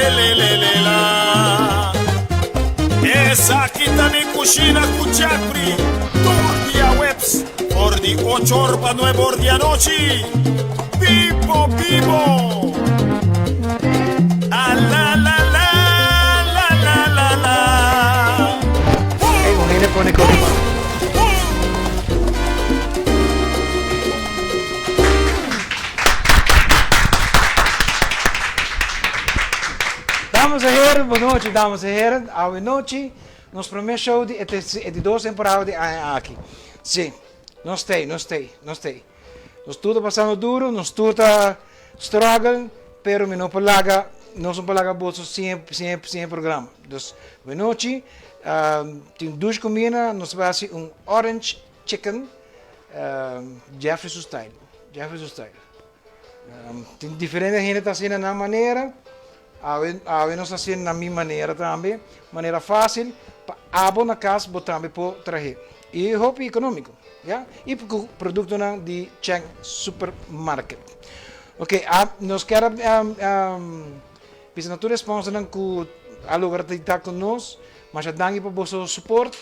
le le le la. Esaki ta mi kushina ku Jeffrey tur dia weps for di ocho or pa nuebe or di anochi. Bibo bibo! A la la la la la la la. Ey, un hende pone koki man. Dames en heren, bon nochi, dames en heren. Awe nochi, nos prome show di e e di dos temporada di aña aki. Sí, nos t'ei, nos t'ei, nos t'ei. Nos tur ta pasando duro, nos tur ta struggle, pero mi no por laga, nos no por laga boso sin e, sin e, sin e programa. Dus, awe nochi, tin dushi comida, nos ta bai haci un orange chicken, Jeffrey su style, Jeffrey su style. Tin diferente hende ta haci na nan manera, awe, awe nos ta haci na mi manera tambe, manera facil pa abo na cas bo tambe por trahe. Y hopi economico, ya, y cu productonan di Cheng Supermarket. Ok, a, nos kier a bisa na tur e sponsornan cu a logra ta ta cu nos, masha danki pa boso support.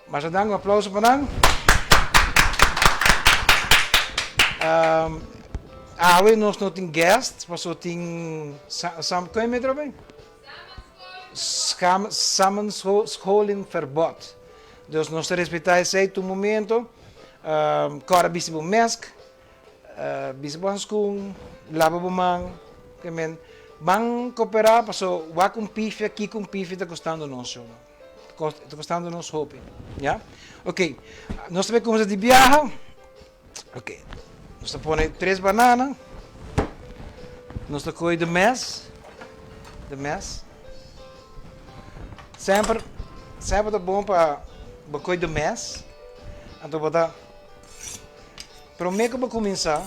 Masha danki, un aplauso pa nan. Awe nos no tin guest, paso tin sam, kon e metro ben? Samenscholing verbod. Dus nos ta respeta esei tur momento. Kòrda bisti bo mask, bisti bo hanskun, laba bo man, ke men ban koperá paso wak un pifia, kiko un pifia ta kostando nos. Ta kostando nos hopi, ya. Ok, nos ta bay kuminsá di biaha. Ok, nos ta pone tres banana. Nos ta kohe de mes, de mes. Semper, semper ta bon pa bo kohe de mes. Anto bo ta, prome ku bo kuminsá,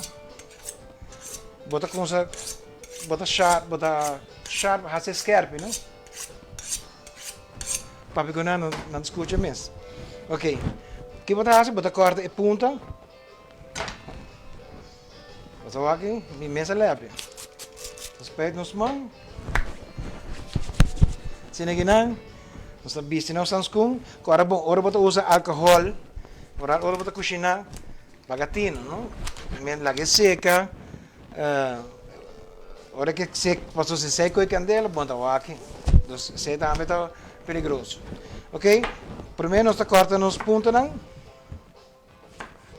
bo ta kuminsá, bo ta sharp, bo ta sharp, hasi skerpi, no? Papia ku nan, nan ta skucha mes. Ok, ki bo ta hasi? Bo ta kòrta e punta. Bo ta wak aki, mi mes a lèpi. Ta spèit nos man. Asina ki nan, nos ta bisti nos hanskun. Ku ora bon, ora bo ta usa alkohòl, ora bo ta kushiná, paga tino, no? Men laga e seka. Ora ke sek paso si sek ku e kandela bon ta wak dus esei tambe ta peligroso. Ok prome nos ta korta nos puntonan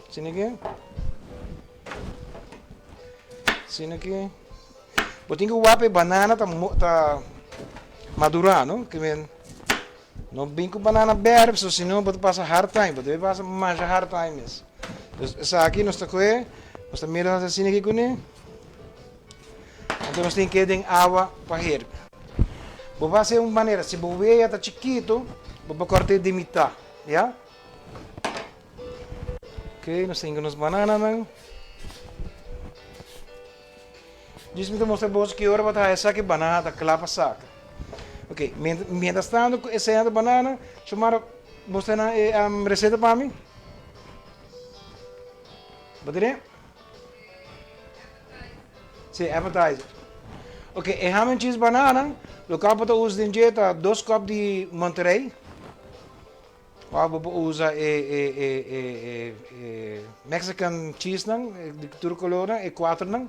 asina aki asina aki bo tin ku wak pa e banana ta ta madura no ke men no bin ku banana berde pasobra si no bo ta pasa hard time bo debe pasa masha hard time mes. Dus esaki nos ta kohe, nos ta mira nos asina aki kuné. Anto nos tin ke den awa pa herbe. Bo por hasi un manera, si bo wea ta chikito, bo por kort'é di mitá, ya. Ok, nos tin nos banananan. Djis mi ta mustra boso ki ora bo ta haya esaki banana ta kla pa saka. Ok, mientras tanto ku esei nan ta banana, Xiomara mustra nan e reseta pa mi. Bo tene? Si, appetizer. Ok, e ham and cheese banana, loke bo ta usa den dje ta dos kòp di Monterey. Of bo por usa e e e e e e Mexican cheese nan, di tur colornan, e cuaternan.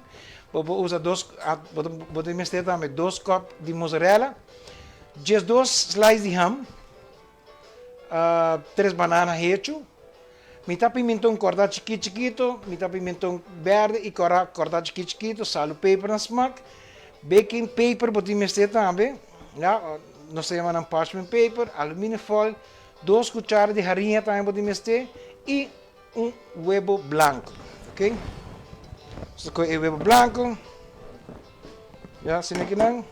Bo por usa dos, bo ta bo ta mester tambe dos cup di mozzarella, 12 slice di ham, tres banana hecho, mitad pimenton corta chikito chikito, mitad pimenton berde y cora corta chikito chikito, salo, peper na smak, baking paper bo tin mester tambe, ya. Nos ta yama nan parchment paper, aluminio foil, dos cuchara di hariña tambe bo tin mester y un webo blanco, ok. Nos ta coge e webo blanco, ya asina aki nan.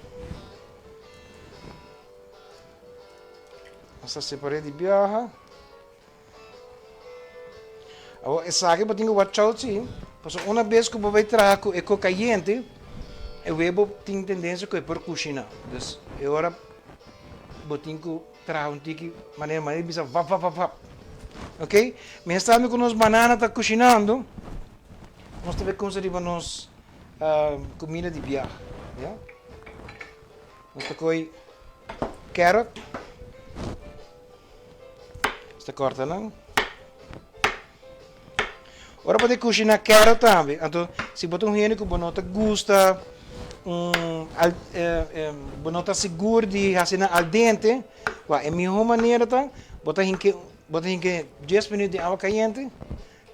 Nos ta separa di biaha. Awor esaki bo tin ku watch out si, pasobra una bes ku bo bai traha ku e ko kayente, e webo tin tendensia ku e por kushiná. Dus e ora bo tin ku traha un tiki manera manera bisa vap vap vap vap. Ok, mientras tanto ku nos banana ta kushinando, nos ta bai kumsa riba nos kuminda di biaha, ya. Nos ta koe carrot. Nos ta corta nan. Ora bo ta cushina carrot tambe, anto si bo ta un hende cu bo no ta gusta un al bo no ta sigur di haci nan al dente, wak e miho manera ta bo ta hinke bo ta hinke dies minuut den awa cayente,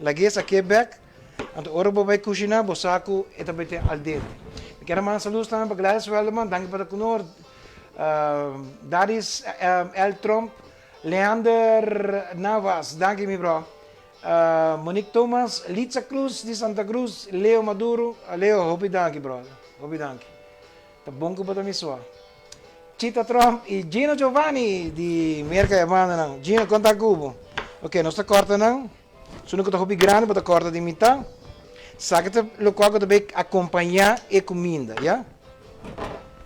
Lag'é sak'é bèk, anto ora bo bai kushiná bo sa ku e ta bai ten al dente. Mi kier a manda saludos tambe pa Gladys Velderman, danki pa ta ku nos, Daris L. Tromp, Leander Navas, danki mi bro, Monique Thomas, Litza Cruz di Santa Cruz, Leo Maduro, Leo hopi danki brother, hopi danki. Ta bon ku bo ta misua. Chita Trump i Gino Giovanni di Merka e banda nan. Gino kon ta ku bo? Ok nos ta kòrta nan. Sunu ku ta hopi grandi bo ta kòrta di mitá. Saki ta lokual ku ta bai akompañá e kuminda, ya.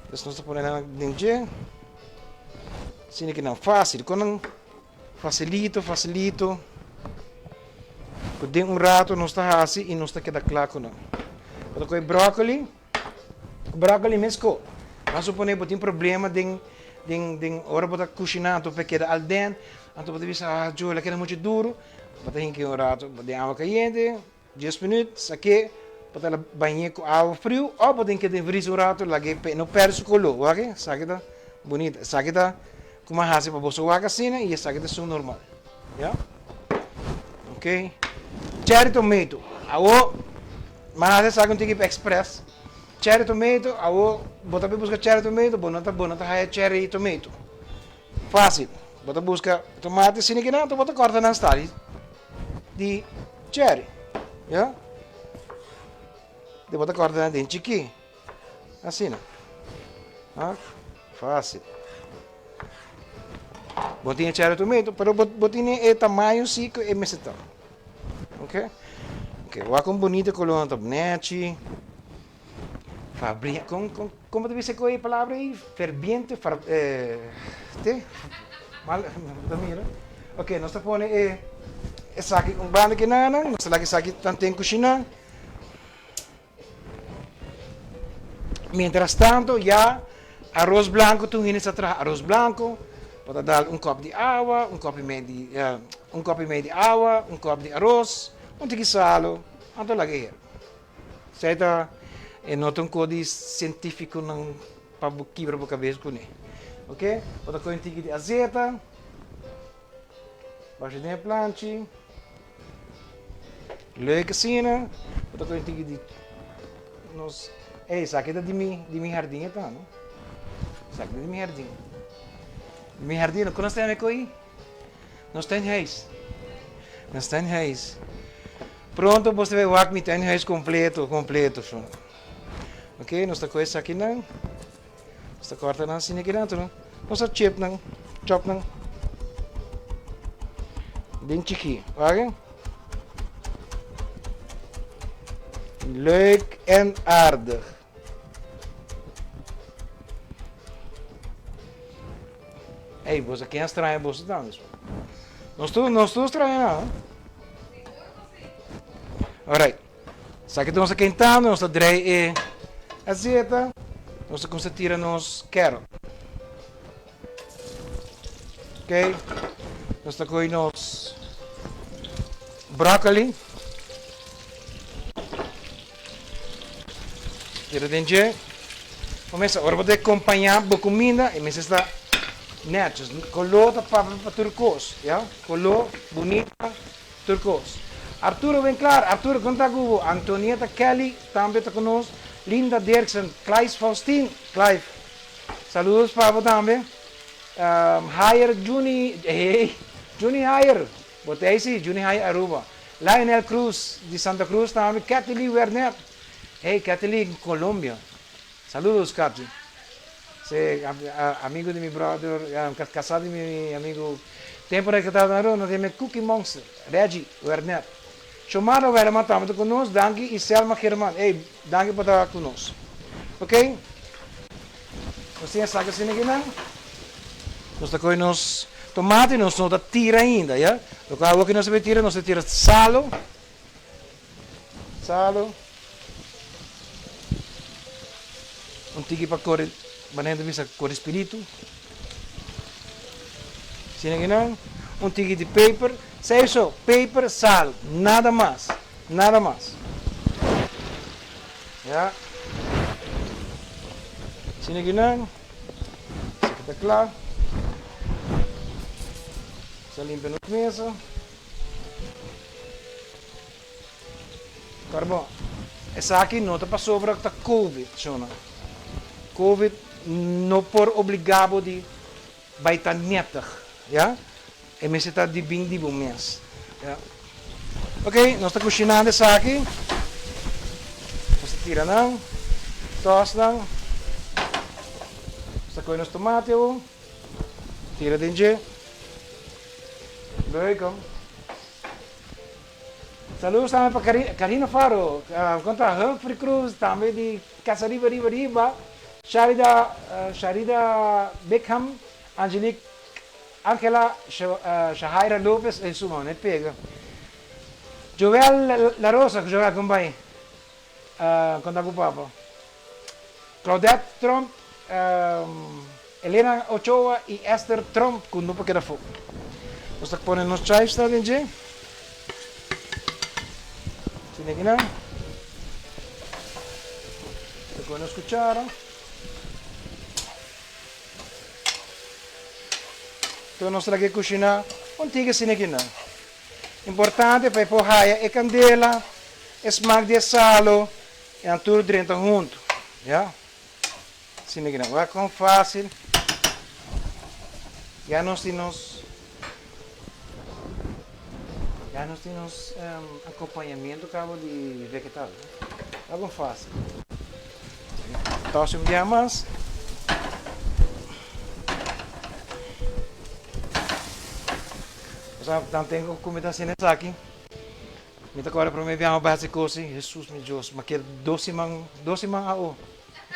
Pues nos ta pone nan den dje. Asina ki nan fásil. Kon nan fasilito fasilito. Ku den un rato nos ta hasi i nos ta keda kla ku nan. Bo ta kohe bròkoli. Broccoli mesco. Nan supone bo tin problema den den den ora bo ta cushina anto pe keda al dente anto bo ta bisa ah Joe la keda mucho duro bo ta hinca un rato den awa cayente dies minuut sake bo ta bañe cu awa friu of bo ta hinca den vries un rato lage pe no perde su color wak esaki ta bunita esaki ta como a haci pa boso wak asina y esaki ta esun normal ya ok cherry tomato awo Ma haci esaki un tiki pa express. Cherry tomato, awo bo ta bay busca cherry tomato, bo no ta bo no ta haya cherry tomato. Facil, bo ta busca tomate asina kinan, anto bo ta corta nan style di cherry, ya. Bo ta corta nan den chiki, asina, ah, facil. Bo tin e cherry tomato, pero bo bo tin e tamaño si cu e mester ta. Ok. Ok, wak kon bonito koló nan ta nechi. Fabri, kon, kon, kon bo ta bisa ku e palabra ei? Ferviente, far, eh, te? Mal, bo ta mira. Ok, nos ta pone e esaki un banda kinanan, nos ta laga esaki tanten kushiná. Mientras tanto ya aros blanco tur hende sa traha aros blanco, bo ta dal un kop di awa, un kop y mei di un kop y mei di awa, un kop di aros, un tiki salo, anto laga e hera. Esei ta e no ta un kos di cientificonan pa bo kibra bo kabes kuné. Ok, bo ta kohe un tiki di azeta, basha den e planchi. Leuk asina, bo ta kohe un tiki di nos, ey esaki ta di mi, di mi hardin e ta no, esaki ta di mi hardin, di mi hardin, ku nos tene kohe? Nos tuinhuis, nos tuinhuis, pronto bo ta bay wak mi tuinhuis completo, completo, ok nos ta kohe esakinan. Nos ta corta nan asina aki dentro. Nos ta chip nan, chop nan den chiki, oke? Leuk en aardig. Ey, boso ken straña boso tambe. Nos tur, nos tur straña nan. Alright. Sa ki nos ta kentando, nos ta drei e azeta, nos ta kumsa tira nos carrot. Ok, nos ta kohe nos broccoli, tira den dje. Bo mester, ora bo ta kompañá bo kuminda, e mester sta netjes. Koló ta papia pa tur kos, ya. Koló bunita. Tur kos. Arturo Winklaar, Arturo kon ta ku bo? Antonieta Kelly tambe ta ku nos. Linda Dirksen, Clais Faustin, Clive, saludos pa bo tambe. Hayer Juni, hey, Juni Hayer, bo ta ei si, Juni Hayer Aruba. Lionel Cruz di Santa Cruz tambe, Kathy Lee Wernet, hey, Kathy Lee Colombia. Saludos Kathy. Si, amigo di mi brother, casá di mi amigo. Tempo nan ta na Aruba, nos yama e Cookie Monster, Reggie Wernet. Shomara Werman tambe ta ku nos, danki, i Selma German. Ey, danki pa ta ku nos. Ok, nos tin esaki asina aki nan. Nos ta kohe nos tomati, nos no ta tira ainda, ya. Loke awor ku nos ta bay tira, nos ta tira salo, salo, un tiki pa kore. Manera ta bisa kore spiritu. Asina ki nan, un tiki di peper, sei so, peper, sal, nada mas, nada mas. Ya. Asina ki nan, esaki ta kla. Nos a limpia nos mesa. Pero bon, esaki no ta pasobra ta covid, shona. Covid no por obliga bo di bai ta netig, ya. E mester ta di bin di bo mes, ya. Ok, nos ta kushinando esaki. Nos ta tira nan, tòs nan. Nos ta kohe nos tomate awor, tira den dje. Leuk, hom. Saludos tambe pa Carina Faro, con ta Humphrey Cruz tambe di Casa Riba Riba Riba, Sharida Sharida Beckham, Angelique Angela Shahaira Lopez, ey suma no e pega. Joel La Rosa, Joel con bay? Con ta cu papa? Claudette Tromp, Elena Ochoa y Esther Tromp cu no por keda afo. Nos ta pone nos chives na den dje. Asina aki nan. Ta coge nos cuchara. Enton nos ta laga e cushina un tiki asina aki nan. Importante pa e por haya e candela, e smaak di e salo y nan tur drenta hunto. Ya. Asina ki nan wak kon fácil. Ya nos tin nos ya nos tin nos acompañamiento cabo di vegetal. Wak kon fácil. Tosi un bia mas. Osea nan ten ku mi ta haciendo esaki. Mi ta kòrda promé biaha mi bai hasi kos i Hesus mi Dios, mi a keda dos siman, dos siman awo.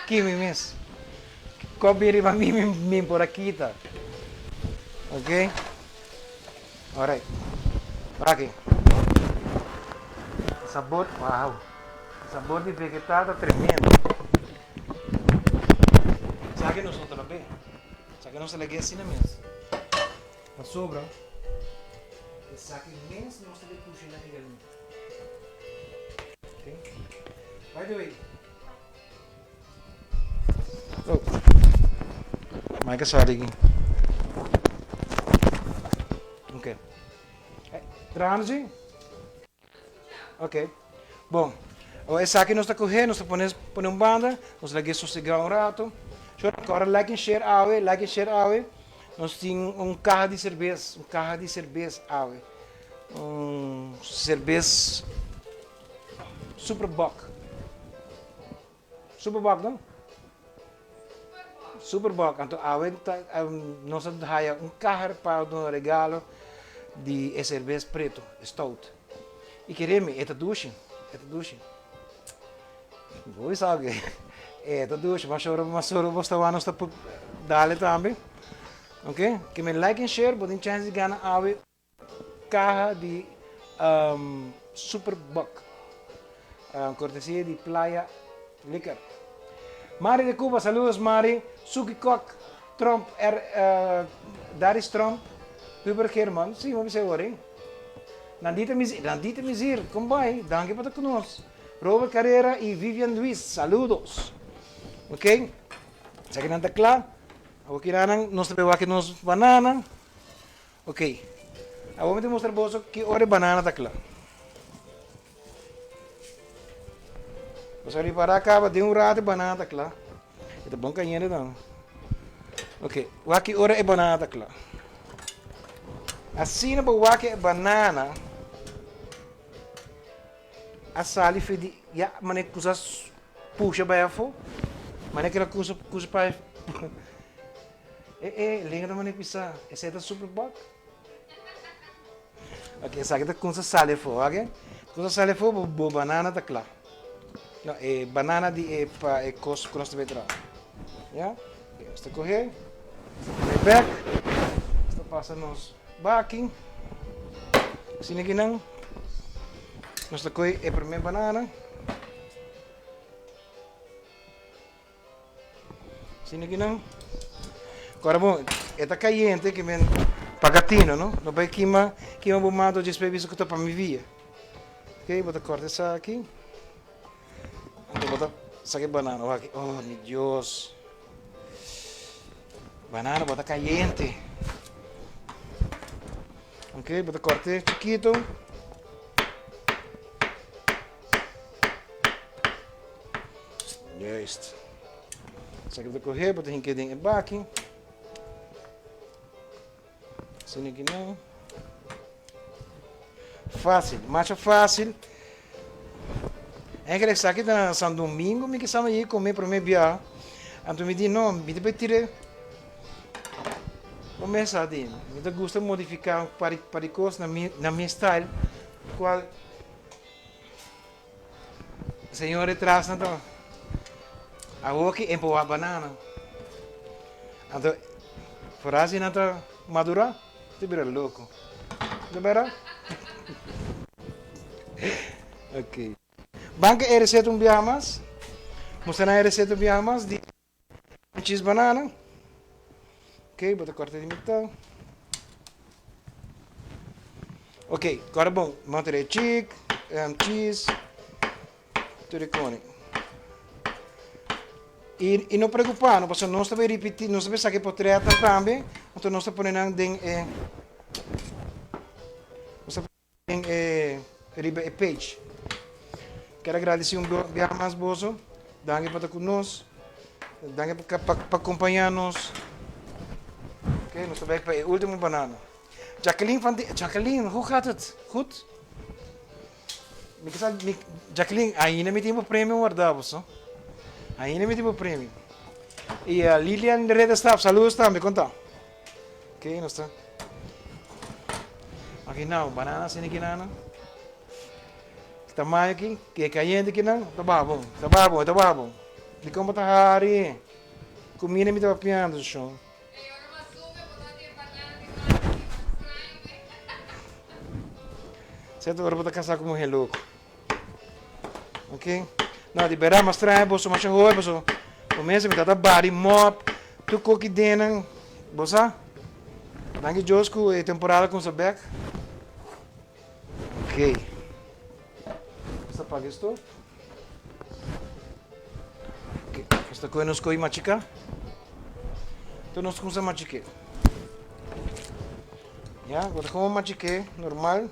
Ki mi mes. Kòp bin riba mi, mi por a kita. Ok. Alright. Aki. Sabor, wow. Sabor di vegetal ta tremendo. Sa ke nos no ta labe. Sa ke nos ta lag'é asina mes. Pasobra esaki mes nos ta bay cushina e galiña. Ok. By the way. Oh. Mike a sali aki. Ok. Eh, Ramsey? Ok. Bon. Awor esaki nos ta coge, nos ta pone pone un banda, nos lag'é sosegá un rato. Shor, kòrda like en share awe, like en share awe. Nos tin un kaha di serbes, un kaha di serbes awe. Un serbes Super Bock. Super Bock, no? Super Bock. Anto awe ta, nos a haya un kaha pa duna regalo di e serbes preto, e stout. I kere mi, e ta dushi, e ta dushi. Bo sa ke e ta dushi, mas ora mas ora bo sta wak nos ta dale tambe. Ok, ke men like en share bo tin chance di gana awe Kaha di Super Buck, kortesia di Playa Liquor. Mari de Cuba, saludos Mari. Suki Kok, Tromp, R, Daris Tromp, Hubert Geerman, si, mi a bisa awor, Nandita Mizir, Nandita Mizir, kon bai? Danki pa ta ku nos. Robert Carrera i Vivian Luis, saludos. Ok, esakinan ta kla. Awor kiranan nos ta bai wak nos banana. Ok, awor mi ta mustra boso ki ora e banana ta kla. Boso a ripará kaba den un rato e banana ta kla. E ta bon kayente tambe. Ok, wak ki ora e banana ta kla. Asina bo wak e banana a sali for di ya manera kusa pusha bai afó, manera kila kusa pusa bai E e lenga ta mane pisa esei ta super bok. Ok, esaki ta kunsa sali afó, ok? Kunsa sali afó, bo, bo banana ta kla. No, e banana di e pa e kos ku nos ta bai traha. Ya? Ok, nos ta kohe, nos ta pone bek, nos ta pasa nos baki. Asina kinan, nos ta kohe e prome banana. Asina ki nan. Kora bon, e ta kayente ke men paga tino, no? No bai kima, kima bo man dor djis bisa ku ta pa mi via. Ok, bo ta kòrta esaki. Anto bo ta saka e banana wak. Oh, mi Dios. Banana bo ta kayente. Ok, bo ta kòrt'e chikito. Juist. Esaki bo ta kohe, bo ta hinke den e baki. Asina ki nan. Fácil, masha fácil. Eigenlijk esaki ta na San Domingo mi kisama yei come prome bia. Anto mi di no, mi ta bay tira bo mesa di. Mi ta gusta modifica un par par di cos na mi na mi style cual Señor detrás nan ta awoki empowa banana. Anto foral si nan ta madura ta bira loko. Ta bera? Ok. Ban ke e receta un biaha mas. Mustra nan e receta un biaha mas di cheese banana. Ok, bo ta corta di mitad. Ok, kòrda bon, monterey chick, cheese, tur e koni. I, i no preocupa no, pasobra nos ta bay ripiti, nos ta bay saka e potretnan tambe, anto nos ta pone nan den e, nos ta pone den e, riba e page. Kier a gradisi un biaha mas boso, danki pa ta ku nos, danki pa, pa, pa kompaña nos. Ok, nos ta bay pa e ultimo banana. Jacqueline van Jacqueline, hoe gaat het? Goed? Mi sa, mi, Jacqueline, ainda mi tin bo premio guardá bo so. Ainda mi tin bo premio. Y uh, Lilian de Redestap, saludos tambe, kon ta? Ok, nos ta. Aki nou, banana asina ki nana. Tamaño aki, ke cayente ki nan, ta baha bon, ta baha bon, ta baha bon. Di kon bo ta hari? Kumina mi ta papiando, shon. Cierto ora bo ta casá cu muher loco. Ok. No, di berdad mas trae boso masha hopi boso. Comienzo mi tata bari mop, tur koki denan. Bo sa? Danki Dios cu e temporada cunsa bek. Ok. Nos ta paga e stoof. Ok, nos ta coge nos coy machica. Enton nos cuminsa machique. Ya, bo ta como machique normal.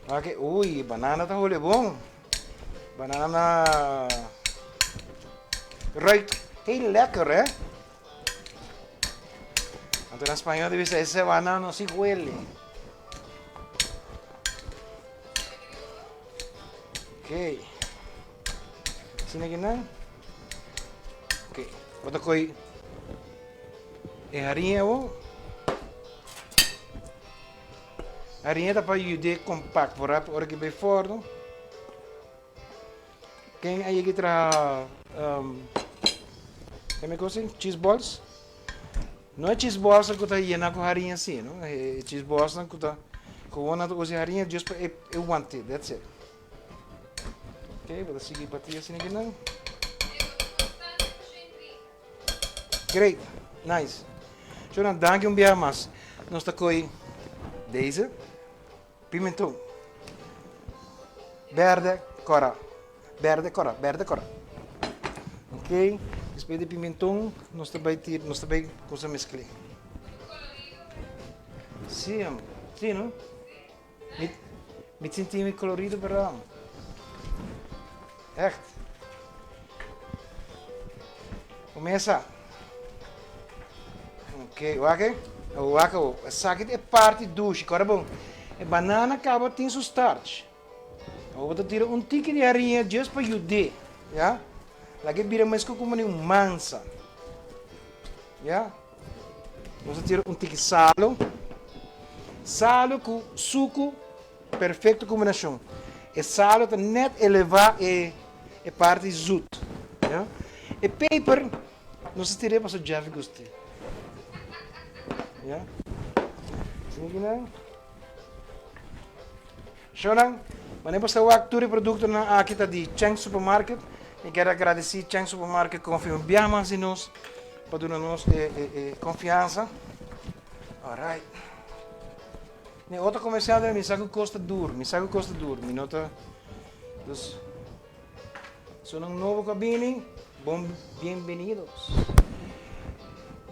Ok, uy, banana ta hole bon. Banana na ruikt heel lekker, hè? Anto na spañol ta bisa ese banano si huele. Ok. Asina ki nan. Ok. Bo ta koi e hariña awo. Hariña ta pa yud'é compact por ora ki bai forno. Ken a yega traha um, keme cosa? Cheese balls? No e cheese balls ku ta yena ku hariña si, no? E cheese balls ku ta gewoon nan ta usa hariña just pa e, e wante, that's it. Ok, bo ta sigui bati asina aki nan. Great, nice. Shonan, danki un biaha mas. Nos ta koi deze. Pimentón. Berde, kora. Berde, kora, berde, kora. Ok, despues di pimentón nos ta bai tira, nos ta bai cosa mezclé. Sí, am. Sí, no? Mi, mi sinti mi colorido, pero echt. Comienza. Ok, wak e. Wak awor. Esaki ta e parti dushi. Kòrda bon, e banana kaba tin su starch. Awor bo ta tira un tiki di hariña just pa yud'é, ya. Laga e bira meskos komo di un mansa, ya. Nos ta tira un tiki salo. Salo ku suku, perfekto kombinashon. E salo ta nèt elevá e e parti zut, ya. E peper. Nos ta tir'é pasobra Jeffy gust'é. Ya. Asina ki nan. Shownan, wanneer bo sa wak tur e produktonan aki ta di Cheng Supermarket. Mi kier a gradisí Chang Supermarket ku konfia un biaha mas di nos pa duna nos e e e konfiansa. Alright. Mi otro komersial mi sa ku kos ta dur, mi sa ku kos ta dur, mi no ta dus Esunnan nobo ku a bini, bon bienbenidos.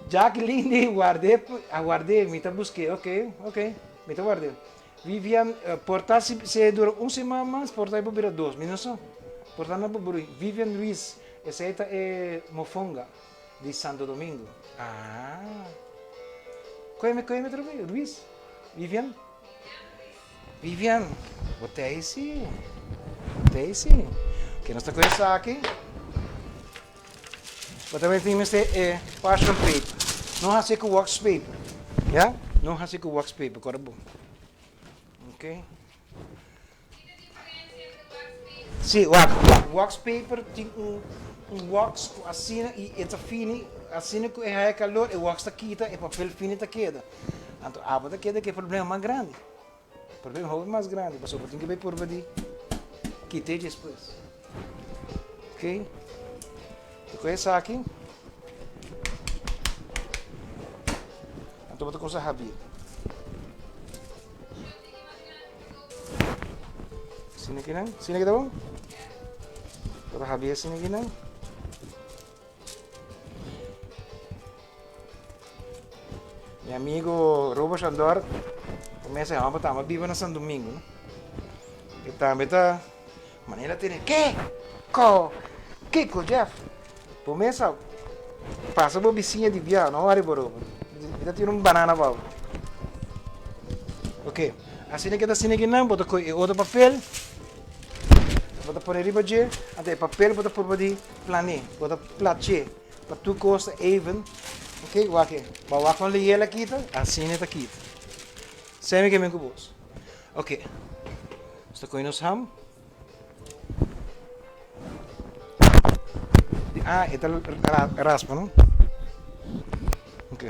Jacqueline di ward'é, a ward'é, mi ta busk'é, ok, ok, mi ta ward'é. Vivian, por ta si si e dura un siman mas, por ta e por bira dos, mi no sa. Por ta nan por brui. Vivian Ruiz, esei ta e mofonga di Santo Domingo. Ah. Koe koe mi trobe? Ruiz? Vivian? Vivian, bo ta ei si. Bo ta ei si. Ke nos ta kohe esaki. Bo ta tin mester e parchment paper. No hasi ku wax paper. Ya? No hasi ku wax paper, kòrda bo. Ok. Sí, wak, wak, wax paper tin un un wax ku asina i e ta fini, asina ku e haya kalor e wax ta kita, e papel fini ta keda. Anto abo ta keda ku e problema mas grandi. Problema hopi mas grandi pasobra bo tin ke bai purba di kit'é despues. Ok, ta kohe esaki, anto bo ta kumsa habri. Asina aki nan, asina aki ta bon? Bo ta habri asina aki nan. Mi amigo Robo Shandor, mesa e homber tamba biba na San Domingo, no? E tambe ta manera tene ke ko kiko Jeff. Bo mesa pasa bo bisiña di bia, no wari bo Robo. Mi ta tira un banana pa bo. Ok, asina ke ta asina ki nan, bo ta kohe e otro papel, bo ta pone riba dje, anto e papel bo ta purba di plané, bo ta platché. Pa tur kos ta even. Ok, wak e. Ba wak kon leyel a kita, asina e ta kita. Semi ke men ku bos. Ok. Nos ta kohe nos ham. Ah, e ta raspa, no? Ok.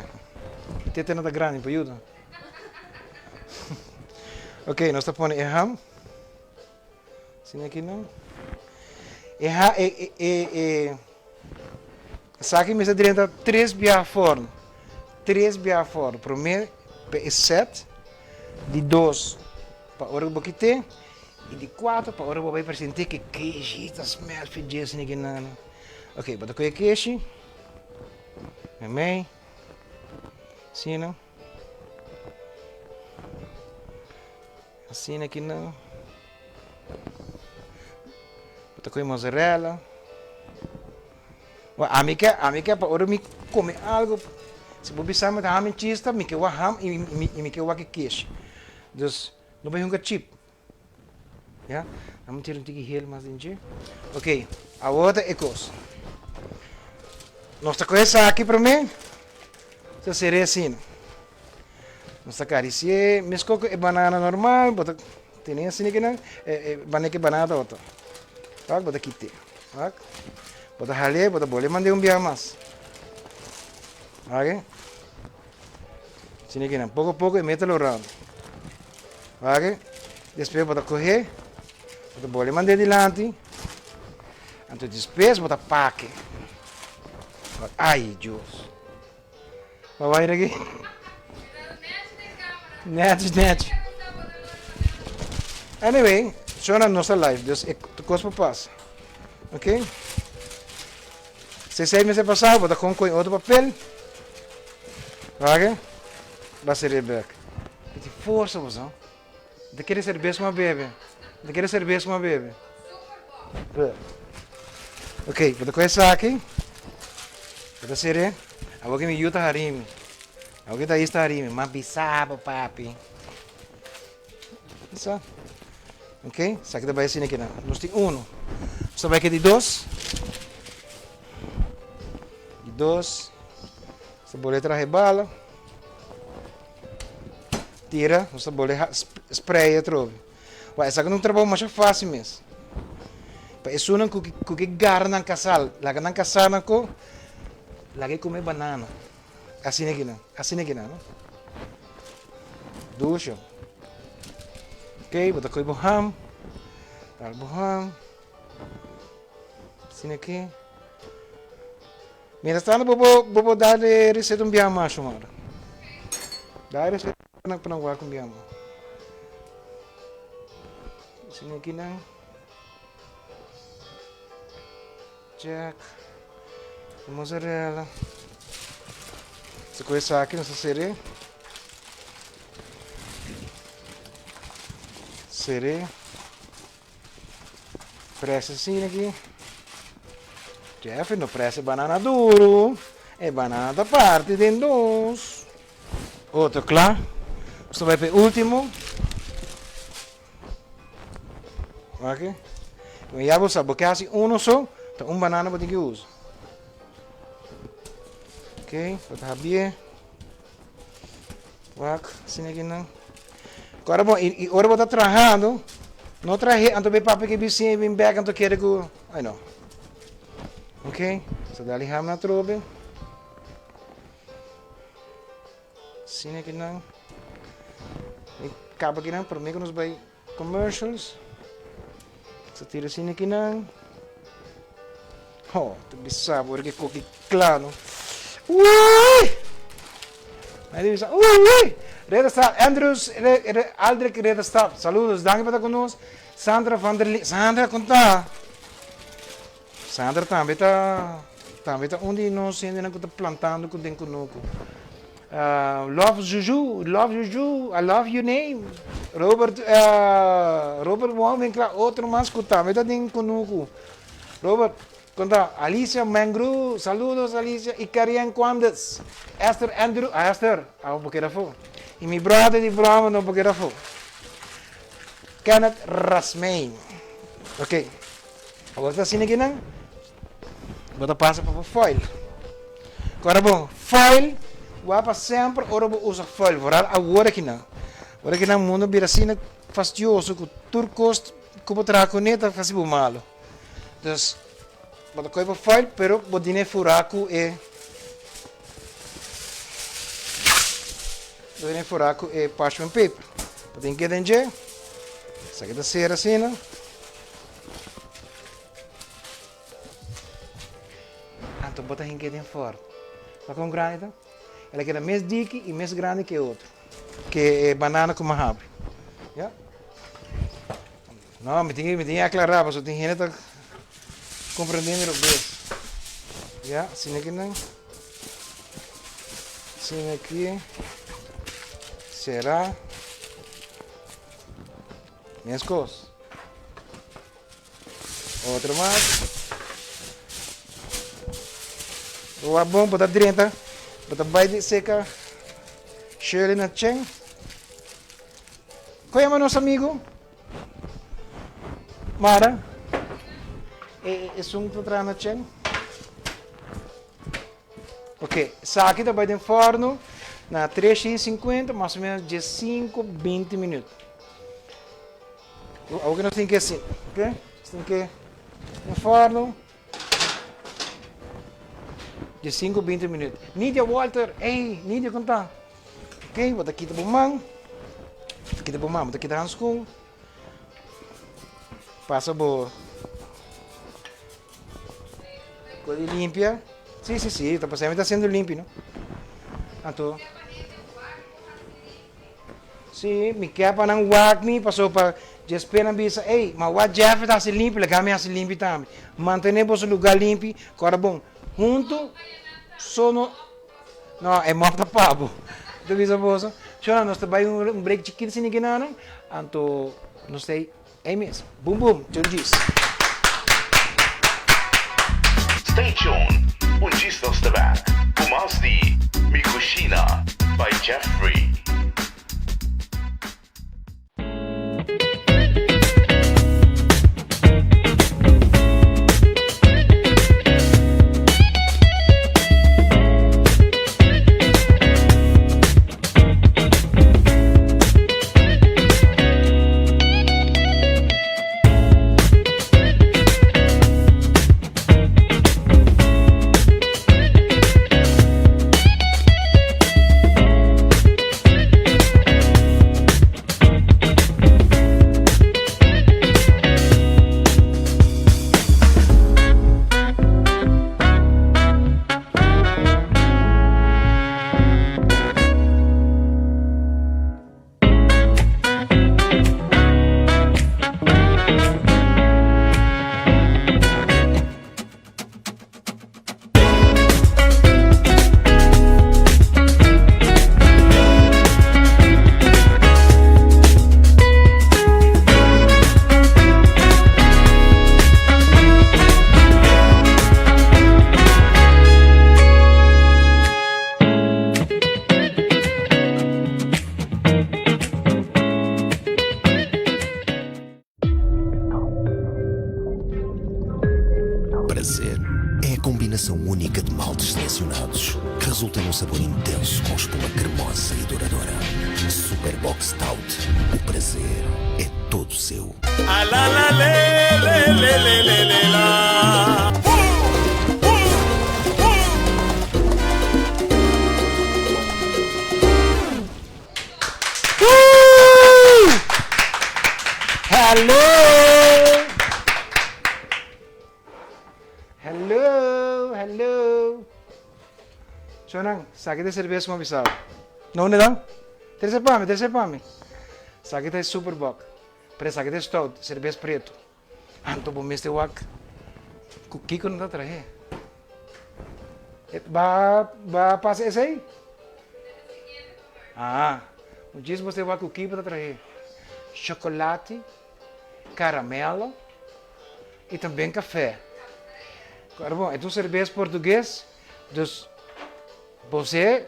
Tete no ta grandi pa yuda. Ok, nos ta pone e ham. Asina aki no. E ha e e e e esaki mester drenta tres biaha forno. Tres biaha forno. Prome pa e set, di dos pa ora ku bo kite i di kuater pa ora bo bai presente ku e keshi ta smel fidje asina aki nan. Ok, bo ta kohe e keshi, meimei, asina. Asina ki nan. Bo ta kohe mozzarella. Bo ami ke, ami ke pa ora mi kome algo, si bo bisa mi ta ham en chista, mi ke wak ham i mi i mi ke wak e keshi. Dus, no bai hunga chip. Ya, nan mi tira un tiki hiel mas den dje. Ok, awor ta e kos. Nos ta kohe esaki prome, ta sere asina. Nos ta karisié meskos ku e banana normal, bo ta tene asina kinan, e e bane ku e banana tabata. Wak, bo ta kit'é. Wak, bo ta hal'é, bo ta bolbe mand'é un biaha mas. Wak, asina kinan, poko poko e mete lo rònt. Wak, despues bo ta koh'é, bo ta bolbe mand'é dilanti, anto despues bo ta pak'é. Wak, ai Dios! Ba bai aki. Netjes, netjes. Anyway, shona nos ta live, dus e kos por pasa. Ok? Si esei mester pasa, bo ta kon koe otro papel. Wak, ba sere bek. E tin forsa bo sa. Ta kere serbes ku a bebe. Ta kere serbes ku a bebe. Ok, bo ta kohe esaki. Bo ta sere. Awor ke mi yu ta hari mi. Awor ke Thais ta hari mi. M'a bisa bo papi. Sa. Ok, esaki ta bai asina kinan. Nos tin uno. Nos ta bai ke di dos. Di dos. Nos ta bole traha e bala. Tira, nos ta bole spray atrobe. Wak, esaki no un trabou masha fácil mes. Pa esunnan ku ku ke gara nan kasal, laga nan kasá nan ko, laga e kome banana. Asina aki nan, asina aki nan, no. Dusho. Ok, bo ta kohe bo ham, dal bo ham. Asina aki. Mientras tanto bo por bo por dar e receta un biaha mas Xiomara. Dar e receta pa nan wak un biaha mas. Asina aki nan. Jack. E mozzarella. Si ku esaki nos ta ser'é. Ser'é. Presa asina aki. Jeffrey no presa e banana duru. E banana ta parti den dos. Otro kla. Nos ta bai pa e ultimo. Wak. Ya bo sa, bo ke hasi uno so, ta un banana bo tin ke usa. Ok, bo ta habié. Wak, asina aki nan. Ora bo, i ora bo ta trahando, no trahe anto bay papia ke bisiña i bin bek anto kere ku, ay no. Ok, so dali ham na trobe. Asina aki nan. Mi kaba aki nan prome ku nos bay commercials. Sa tira asina aki nan. Ho, ta bisa bo ora ke koki kla no. Uy! Ahí ta bisa, uy! Reda Stap, Andrews, Aldrich Reda Stap, saludos, danki pa ta ku nos. Sandra van der Linde, Sandra kon ta? Sandra tambe ta, tambe ta un di nos hendenan ku ta plantando ku den kunuku. Love Juju, love Juju, I love your name. Robert, Robert Wong bin kla otro mas ku tambe ta den kunuku. Robert, kon ta? Alicia Mangru, saludos Alicia y Karian Quandes. Esther Andrew, ah Esther, abo por keda afó. Y mi brother di broma no por keda afó. Kenneth Rasmijn. Ok. Awor ta asina kinan. Bo ta pasa pa bo foil. Kora bon, foil wak pa semper ora bo usa foil, vooral awor akinan. Awor akinan mundo a bira asina fastioso ku tur kos ku bo traha kuné ta hasi bo malo. Dus bo ta kohe bo foil pero bo dine fura ku e bo dine fura ku e parchment paper. Bo tin keda den dje, esaki ta sera asina. Anto bo ta hinke den fort. Wak kon grandi ta? El a keda mes diki i mes grandi ke e otro, ke e banana ku mi a habri. Ya. No, mi tin mi tin aklará pasobra tin hende ta komprendé mi robes. Ya, asina ki nan. Asina aki. Será. Meskos. Otro mas. Bo a bon, bo ta drenta, bo ta bai di seka Shirley na Chen. Kon yama nos amigo? Mara? E esun ku ta traha na Chen? Ok, esaki ta bai den forno na 350, mas o menos 15, 20 minuut. Awor ke nos tin ke hasi, ok? Nos tin ke den forno di sinku binti minüt. Nidia Walter, ey, Nidia kon ta? Ok, bo ta kita bo man, bo ta kita bo man, bo ta kita hanskun, pasa bo kos di limpia. Si, si, si, ta pasando, mi ta hasiendo limpi, no? Anto. Sí, mi ke pa nan wak mi, pasobra pa djespé nan bisa, Ey, ma wak Jeffrey ta hasi limpi, laga mi hasi limpi tambe. Mantené boso lugá limpi, kòrda bon, huntu so no, no, e mòp ta pa bo. Mi ta bisa boso, Shona, nos ta bai un break chikitu asina kinanan, anto nos ta ei mes. Bum bum, John Gis. Stay tuned, un djis nos ta back ku mas di Mi Cushina by Jeffrey. Combinação única de maltes selecionados que resulta num sabor intenso com espuma cremosa e duradoura. Super Bock Stout. O prazer é todo seu. A la la le le le le le le la. Hello! Hello, hello. Shonan, saki de cerveza como avisado. No, ¿dónde dan? Trece pa mi, trece pa mi. Saki ta Super Bock. Pero saki ta stout, cerveza preto. Anto bo mester wak ku kiko nan ta trahe. Ba ba pasa esei? Ah, un djis bo mester wak ku kiko ta trahe. Chocolate, caramelo y tambe café. Awor bon, e ta un cerbes portugues, dus bosé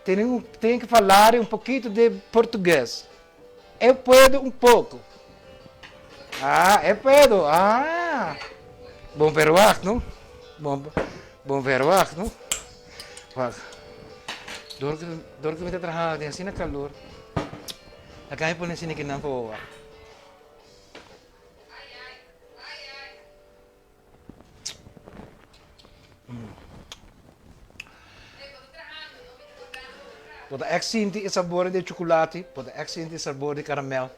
tene tin ke falar un pokito de portugues. Eu puedo un poco. Ah, eu puedo. Ah. Bon verwacht, no? Bon, bon verwacht, no? Wacht. Door ku, door ku mi ta traha den asina calor, a mi pone asina kinan pa bo wak. Bo ta èk sinti e sabor di chocolate, bo ta èk sinti e sabor di caramel,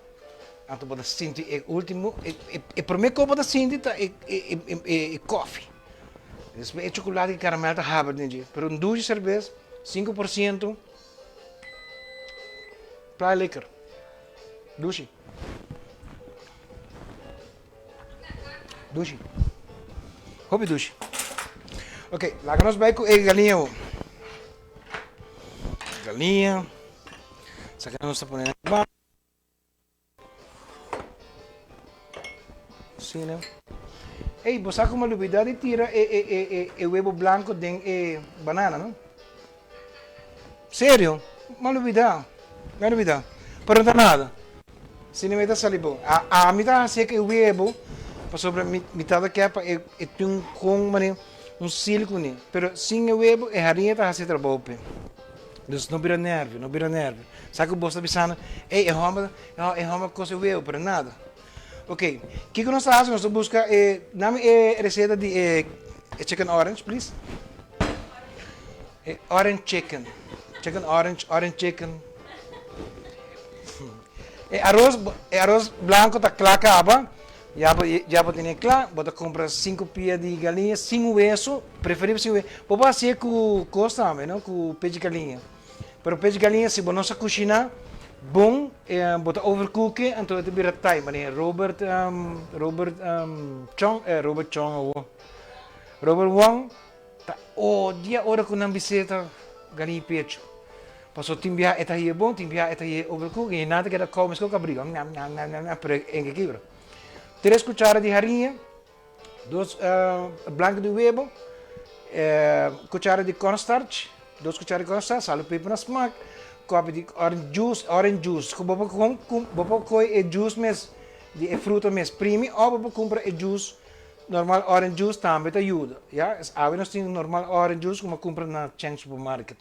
anto bo ta sinti e ultimo, e prome kos bo ta sinti ta e koffie. Despues e chocolate ku caramel ta habri den dje. Pero un dushi serbes, 5% playa liquor. Dushi. Dushi. Hopi dushi. Ok, laga nos bai ku e galiña awo. Galiña. Esaki nos ta pone na Asina. Ey, bo sa ku mi a lubida di tira e e e e e webo blanko den e banana, no? Serio, mi a lubida. Mi a lubida. Pero no ta nada. Asina mi ta sali bon. A ami ta hasi e webo pasobra mi mi tabata ke pa e e tin kon manera un sil kuné. Pero sin e webo e hariña ta hasi e trabou p'e. Dus no bira nervio, no bira nervio. Sa ku bos ta bisando, ey e hòmber e hòmber a kose webo, pero nada. Ok, kiko nos ta hasi? Nos ta buska e, dame e reseta di e chicken orange, please. E orange chicken, chicken orange, orange chicken. E aros, e aros blanco ta kla kaba, ya bo, ya bo tene kla, bo ta kumpra sinku pia di galiña sin weso, preferibel sin weso. Bo por hasié ku kos tambe, no, ku pechi galiña. Pero pechi galiña si bo no sa kushiná bon, bo ta overcook e, anto e ta bira tai, manera Robert, Robert Chong, Robert Chong awo, Robert Wong. Ta odia ora ku nan bis'é ta gani pechu. Pasobra tin biaha e ta hia bon, tin biaha e ta hia overcook i nan ta keda kome meskos ku abrigo, nam nam nam nam nam, pero e ke kibra. Tres kuchara di hariña, dos blanko di webo, kuchara di cornstarch, dos kuchara di cornstarch, sal i peper na smak, kopi di orange juice, orange juice ku bo por bo por kohe e juice mes di e fruta mes primi òf bo por kumpra e juice Normal orange juice tambe ta yuda, ya. Es awe nos tin normal orange juice ku bo kumpra na Cheng Supermarket.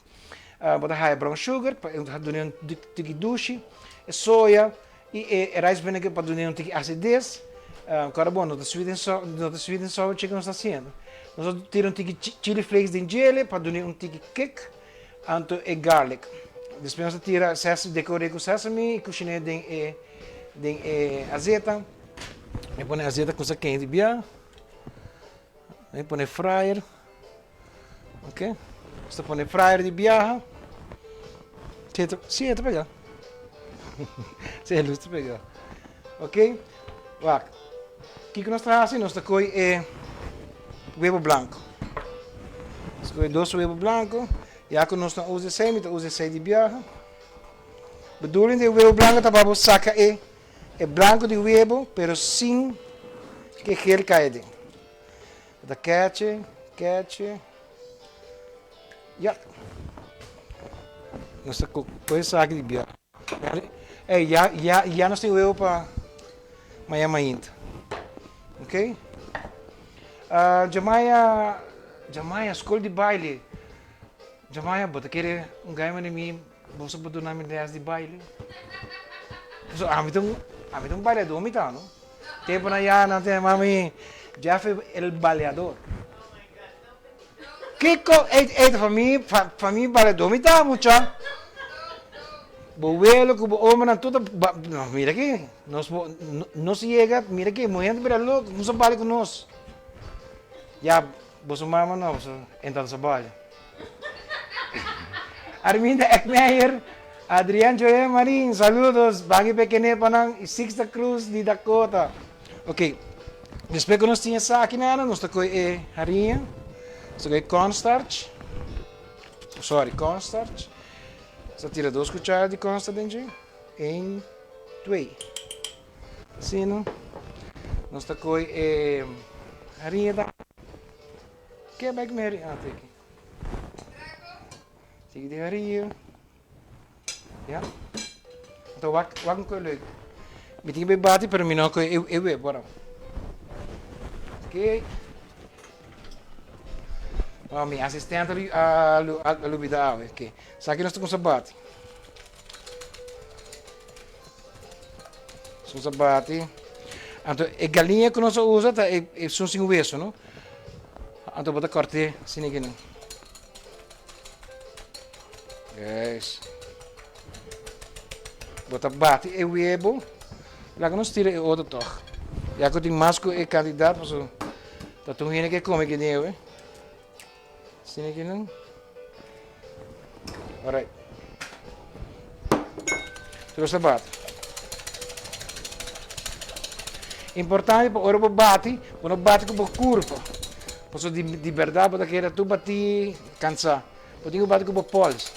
Bo ta haya brown sugar pa duna un tiki dushi, e soya i e rice vinegar pa duna un tiki acides. Kòrda bon, no ta sweet and sour, no ta sweet and sour chicken nos ta hasiendo. Nos ta tira un tiki chili flakes den djele pa duna un tiki kick, anto e garlic. Despues nos ta tira sesame, dekor'é ku sesame i kushin'é den e den e azeta. Mi pone azeta kusa kente bia. Mi pone fryer. Ok. Nos ta pone fryer di biaha. Si, si, e ta pega. Si, e luz ta pega. Ok. Wak. Kiko nos ta hasi? Nos ta koi e webo blanco. Nos koi dos webo blanco. Ya ku nos no usa esei, mi ta usa esei di biaha. Bedoeling di e webo blanco ta pa bo saka e E blanco di webo pero sin ke gel kai aden. Bo ta keche, keche. Ya. Nos ta kohe esaki di bia. Ey, ya, ya, ya nos tin webo pa mañana mainta. Ok? Djamaya. Jamaya, skol di baile. Jamaya, bo ta kere un gai manera mi, boso por duna mi les di baile? Pasobra ami ta un, ami ta un bailadó mi ta, no? Temponan ya nan ta yama mi Jeff el baleador. Kiko? Ey, ey ta pa mi, pa mi bailadó mi ta, mucha. Bo welo ku bo omonan tur ta ba, no, mira aki, nos bo, nos yega, mira aki, muhé ta bira loko, kumsa baila ku nos. Ya, boso mama no, boso entra ta baila. Arminda Eckmeyer, Adrian Joel Marin, saludos, Bangi Pekenepanan y Sixta Cruz di Dakota. Ok, despues ku nos tin esaki nana, nos ta kohe e hariña, nos ta kohe cornstarch, sorry, cornstarch, nos ta tira dos kuchara di cornstarch den dje, een, twee. Asina, nos ta kohe e hariña tambe. Ke bai ku mi hariña? Ah, ta aki. Sigui di hariña. Ya. Anto wak, wak un koe leuk. Mi tin ke bai bati, pero mi no koe e, e web ora. Oké. Oh, mi asistente a, a, a lubida awe. Oké. Sa ki nos ta kumsa bati. Nos kumsa bati. Anto e galiña ku nos a usa ta e, esun sin weso, no? Anto bo ta kòrt'é asina aki nan. Yes. Bo ta bati e webo. Laga nos tira e otro tòg. Ya ku tin mas ku e kantidat pasobra ta tur hende ke kome guineo eh. Asina aki nan. Alright. Tur nos ta bati. Importante pa ora bo bati, bo no bati ku bo kurpa. Pasobra di di bèrdat bo ta keda tur batí kansá. Bo tin ku bati ku bo pòls.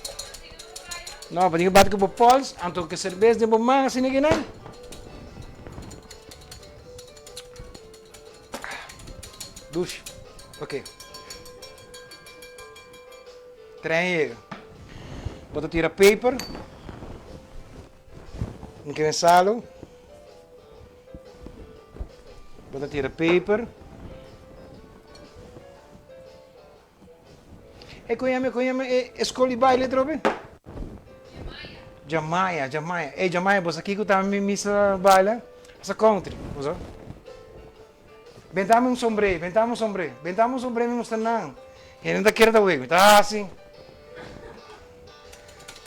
No, bo tin ku bati ku bo pòls, anto ku serbes den bo man asina aki nan. Dushi. Ok. Tren yega. Bo ta tira peper. Un kene salo. Bo ta tira peper. E kon yama, e kon yama e e skol di baile atrobe? Jamaya. Jamaya, Jamaya. Ey Jamaya, bo sa kiko ta mi misa baila? Asa country, bo sa? Bentami un sombré, bentami un sombré, bentami un sombré mi mustra nan. Hende ta kere ta wek, mi ta hasi.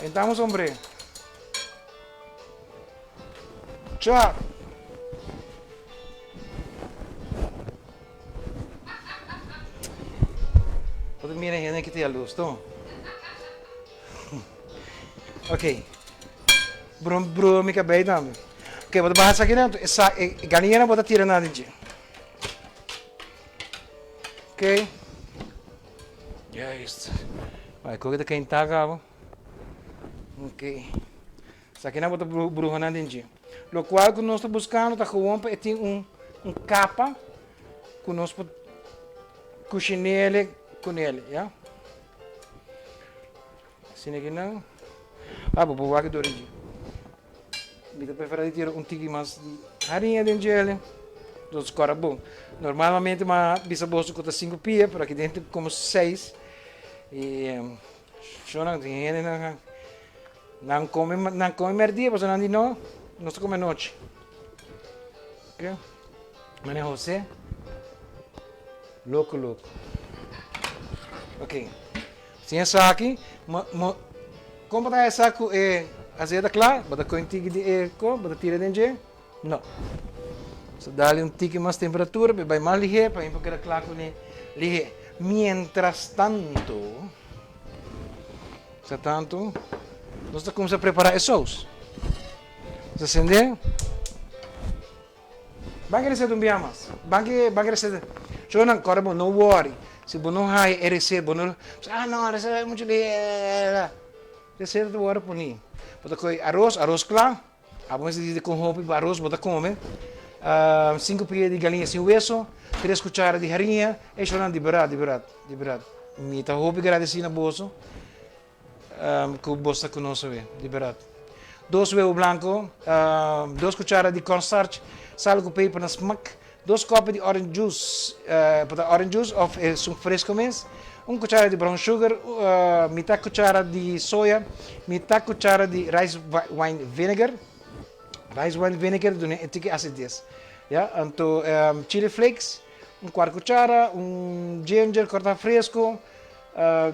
Bentami un sombré. Cha. Bo ta mira hende ki ta yalus to. Ok. Bro bro mi kabei tambe. Ok, bo ta baha esaki nan, esa e galiña nan bo ta tira nan den dje. Ok. Juist. Bai, koke ta keinta kaba. Ok. Esaki nan bo ta bruha nan den dje. Lokual ku nos ta buskando ta gewoon pa e tin un un kapa ku nos por kushin'ele kun'ele, ya. Asina ki nan. Ah, bo por wak dor dje. Mi ta prefera di tira un tiki mas di hariña den djele. Dos kora bon. Normalmente mi a bisa boso ku ta sinku pia, pero aki den ta komo seis. I shownan tin hende nan Nan come nan come merdia pasobra nan di no, nos ta come anochi. Ok. Mane Jose. Loco loco. Ok. Sin esaki, mo, mo, kon bo ta hesa ku e azeta kla? Bo ta kohe un tiki di e ko, bo ta tira den dje? No. So dale un tiki mas temperatura pa e bai mas lihé pa e por keda kla kuné lihé. Mientras tanto. Sa tantu, nos ta kumsa prepará e sous. Nos ta sendé. Ban ke reseta un bia mas. Ban ke, ban ke reseta. Shownan, kòrda bo, no wòri. Si bo no haña e reseta, bo no, ah no, reseta muchu lihé. Reseta ta wòrdu poní. Bo ta kohe aros, aros kla. Abo mester di con hopi aros bo ta come. Cinco pia di galiña sin weso, tres cuchara di hariña, e shornan di berat, di berat, di berat. Mi ta hopi gradeci na boso cu boso ta cu nos awe, di berat. Dos webo blanco, dos cuchara di cornstarch, sal cu peper na smak. Dos kopi di orange juice, por ta orange juice of esun fresco mes, un cuchara di brown sugar, mitad cuchara di soya, mitad cuchara di rice wine vinegar, rice wine vinegar ta duna e tiki acidez, ya, anto chili flakes, un cuart cuchara, un ginger corta fresco,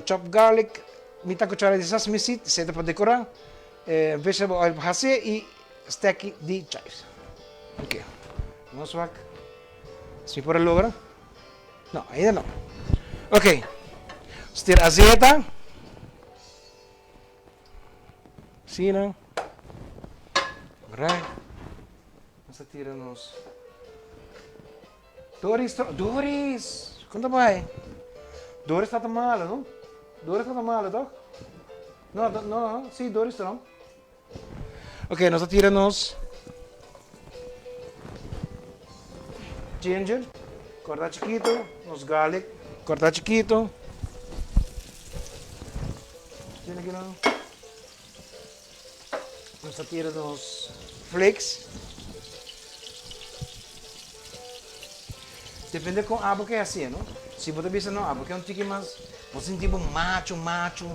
chopped garlic, mitad cuchara di sesame seed, esey ta pa decora, vegetable oil pa haci y steki di chives. Ok, nos wak si mi por a logra. No, ainda no. Ok, nos tira azeta. Asina. Right. Nos a tira nos Doris, Doris, kon ta bai? Doris ta ta malo, no? Doris ta ta malo, toch? No, no, si, Doris ta no. Ok, nos a tira nos ginger, corta chikito, nos garlic, corta chikito. Tiene que no. Nos a tira nos flakes. Depende con abo ke hacié, no? Si bo ta bisa no, abo ke un tiki mas, bo ta sinti bo macho, macho,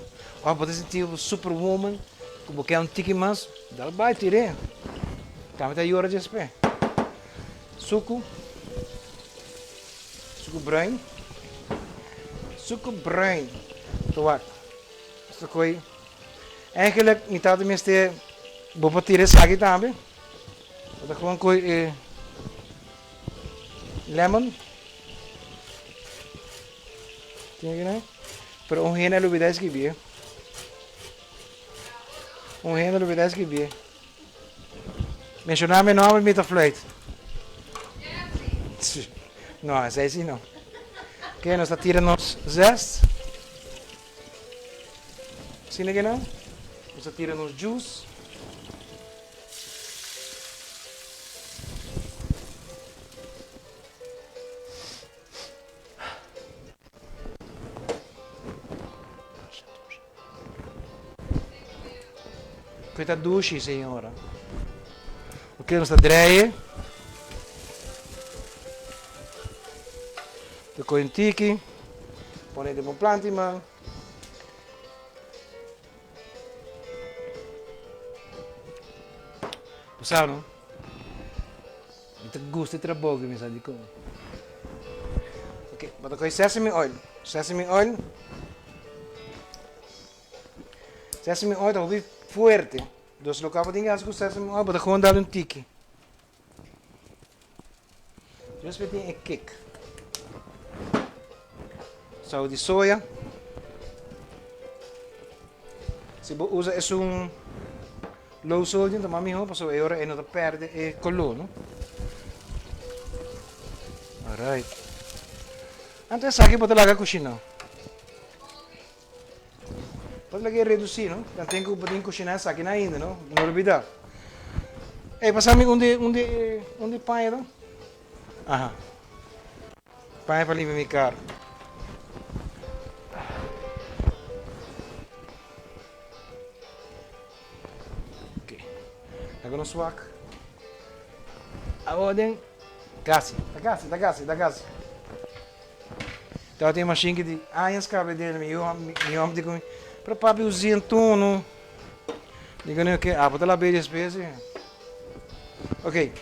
of bo ta sinti bo superwoman, ku bo ke un tiki mas, dal bai tir'é. Tambe ta yora djespe. Suku, suku bruin, suku bruin. Ta wak, nos ta koy. Eigenlijk mi tata mester bo por tira esaki tambe. Bo ta gewoon koy e lemon. Tin aki nan. Pero un hende a lubida escribie. Un hende a lubida escribie. Menciona mi nomber mi ta fluit. No, esei si no. Oké, nos ta tira nos zest. Asina ke nan. Nos ta tira nos juice. Ku ta dushi, señora. Ok, nos ta draaien. Ta kohe un tiki, pone den bo planti man. Bo sa no? Mi ta gusta e trabou ku mi sa dikon. Ok, bo ta kohe sesame oil. Sesame oil. Sesame oil ta hopi fuerte. Dus loke abo tin ke hasi ku sesame oil, bo ta gewoon dal un tiki. Despues tin e cake. Sou di soya. Si bo usa esun low sodium ta mas miho pasobra e ora e no ta perde e color, no? Alright. Anto esaki bo ta laga cushina. Bo ta laga e reduci, no? Dan tin cu bo tin cushina esaki na ainda, no? No olbida. Ey, pasa mi un di un di un di paña ta? Aha. Paña pa limpia mi car. Ok. Laga nos wak. Awor den casi, ta casi, ta casi, ta casi. Tabatin un mashin ki di añas caba den mi mi hom di cu mi, pero papi uzi un tono. Digo ni ok, abo ta lab'e despues. Ok.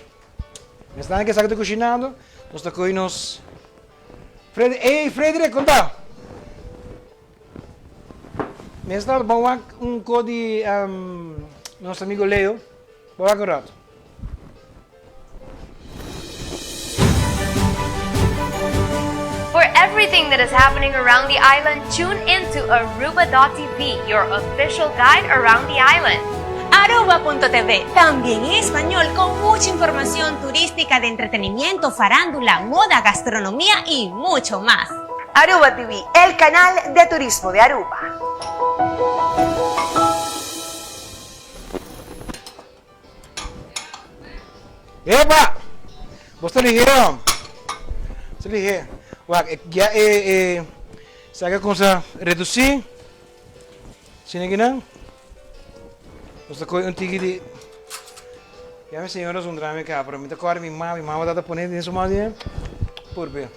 Mester nan ke sa ku ta kushinando, nos ta kohe nos Frederik, ey Frederik, kon ta? Mester bon wak un ko di nos amigo Leo, bon wak un rato. For everything that is happening around the island, tune in to Aruba.tv, your official guide around the island. Aruba.tv, también en español con mucha información turística de entretenimiento, farándula, moda, gastronomía y mucho más. Aruba TV, el canal de turismo de Aruba. Epa! Bo ta lihé hom. Bo ta lihé. Wak, e ya e e esaki a kuminsá redusí. Asina kinan. Nos ta kohe un tiki di. Ya mi señora zundra mi ka, pero mi ta kòrda mi mama, mi mama tabata pone den su man asina, purbe.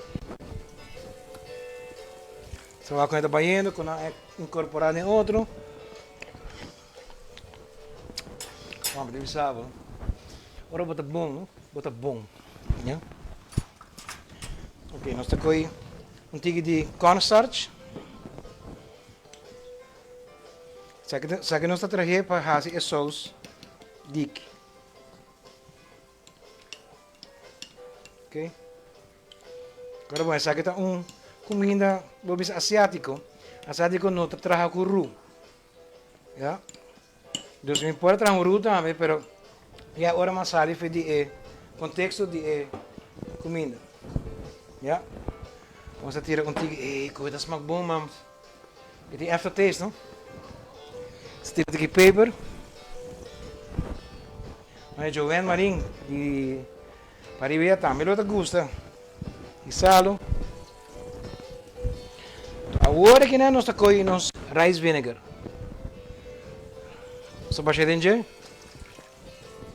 Sa wak kon e ta bayendo, kon nan a inkorporá den otro. Mama ta bisa bo, ora bo ta bon, bo ta bon, ya. Ok, nos ta kohe un tiki di cornstarch. Esaki nos ta trahe pa hasi e sous diki. Ok. Pero bon, esaki ta un kuminda, bo bisa asiátiko. Asiátiko no ta traha ku ru. Ya. Dus mi por a traha un ru tambe, pero ya ora mi a sali for di e konteksto di e kuminda. Ya. Nos a tira un tiki, ey, koe ta smak bon, mams. E tin aftertaste, no? Nos a tira tiki peper. Mane Joanne Marin di pariba ya tambe lo ta gusta. Y salo. Awor aki nan nos ta koy nos rice vinegar. Nos ta basha den dje.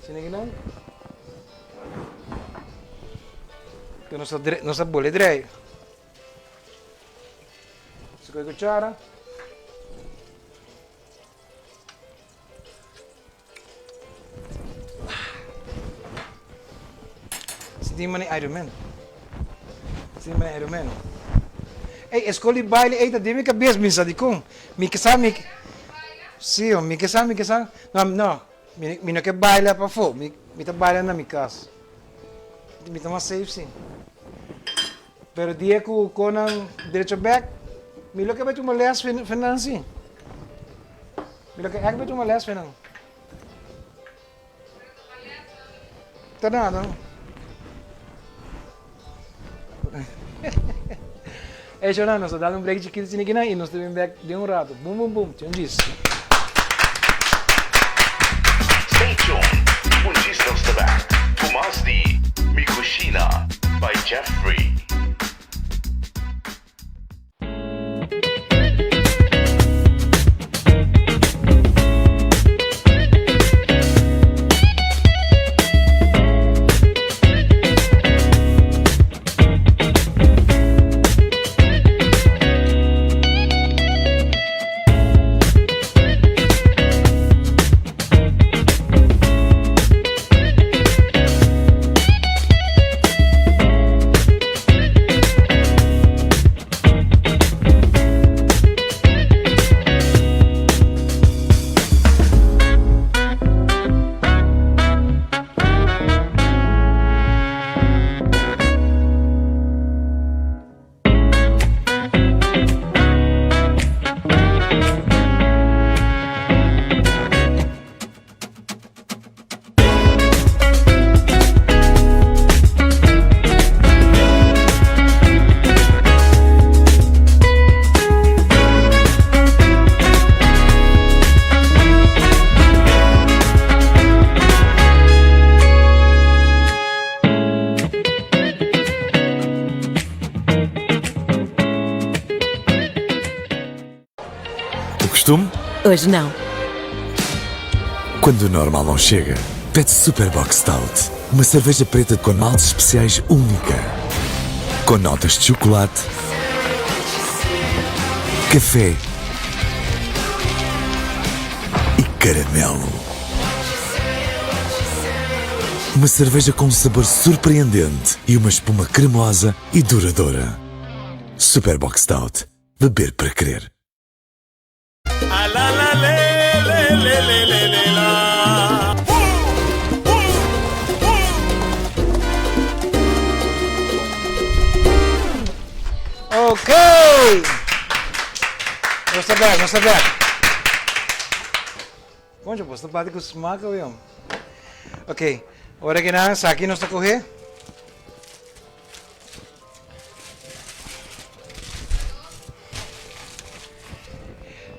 Asina aki nan. Enton nos ta nos ta bole drei. Nos ta koy kuchara. Sinti mane Iron Man. Sinti mane Iron Man. Ey, escol di baile ey ta den mi cabes mi sa dicon. Mi ke sa mi Si, mi ke sa mi ke sa. No, no, mi mi no ke baila pafo, mi mi ta baila na mi cas. Mi ta mas safe si. Pero dia cu conan derecho bek, mi lo ke bai tuma les fe nan si. Mi lo ke ek bai tuma les fe nan. Ta nada. Ey shownan, nos ta dal un break chikito chinikinan y nos ta bin bek den un rato. Bum bum bum, chonchis. Stay tuned, un djis nos ta back cu mas di Mi Cushina by Jeffrey. O costume? Hoje não. Quando o normal não chega, pede Super Bock Stout. Uma cerveja preta com maltes especiais única. Com notas de chocolate, café e caramelo. Uma cerveja com um sabor surpreendente e uma espuma cremosa e duradoura. Super Bock Stout. Beber para querer. Ok! Nos ta bek, nos ta bek. Concho, bos ta bati ku smak awe, hom. Ok, ora ki nan saki nos ta kohe.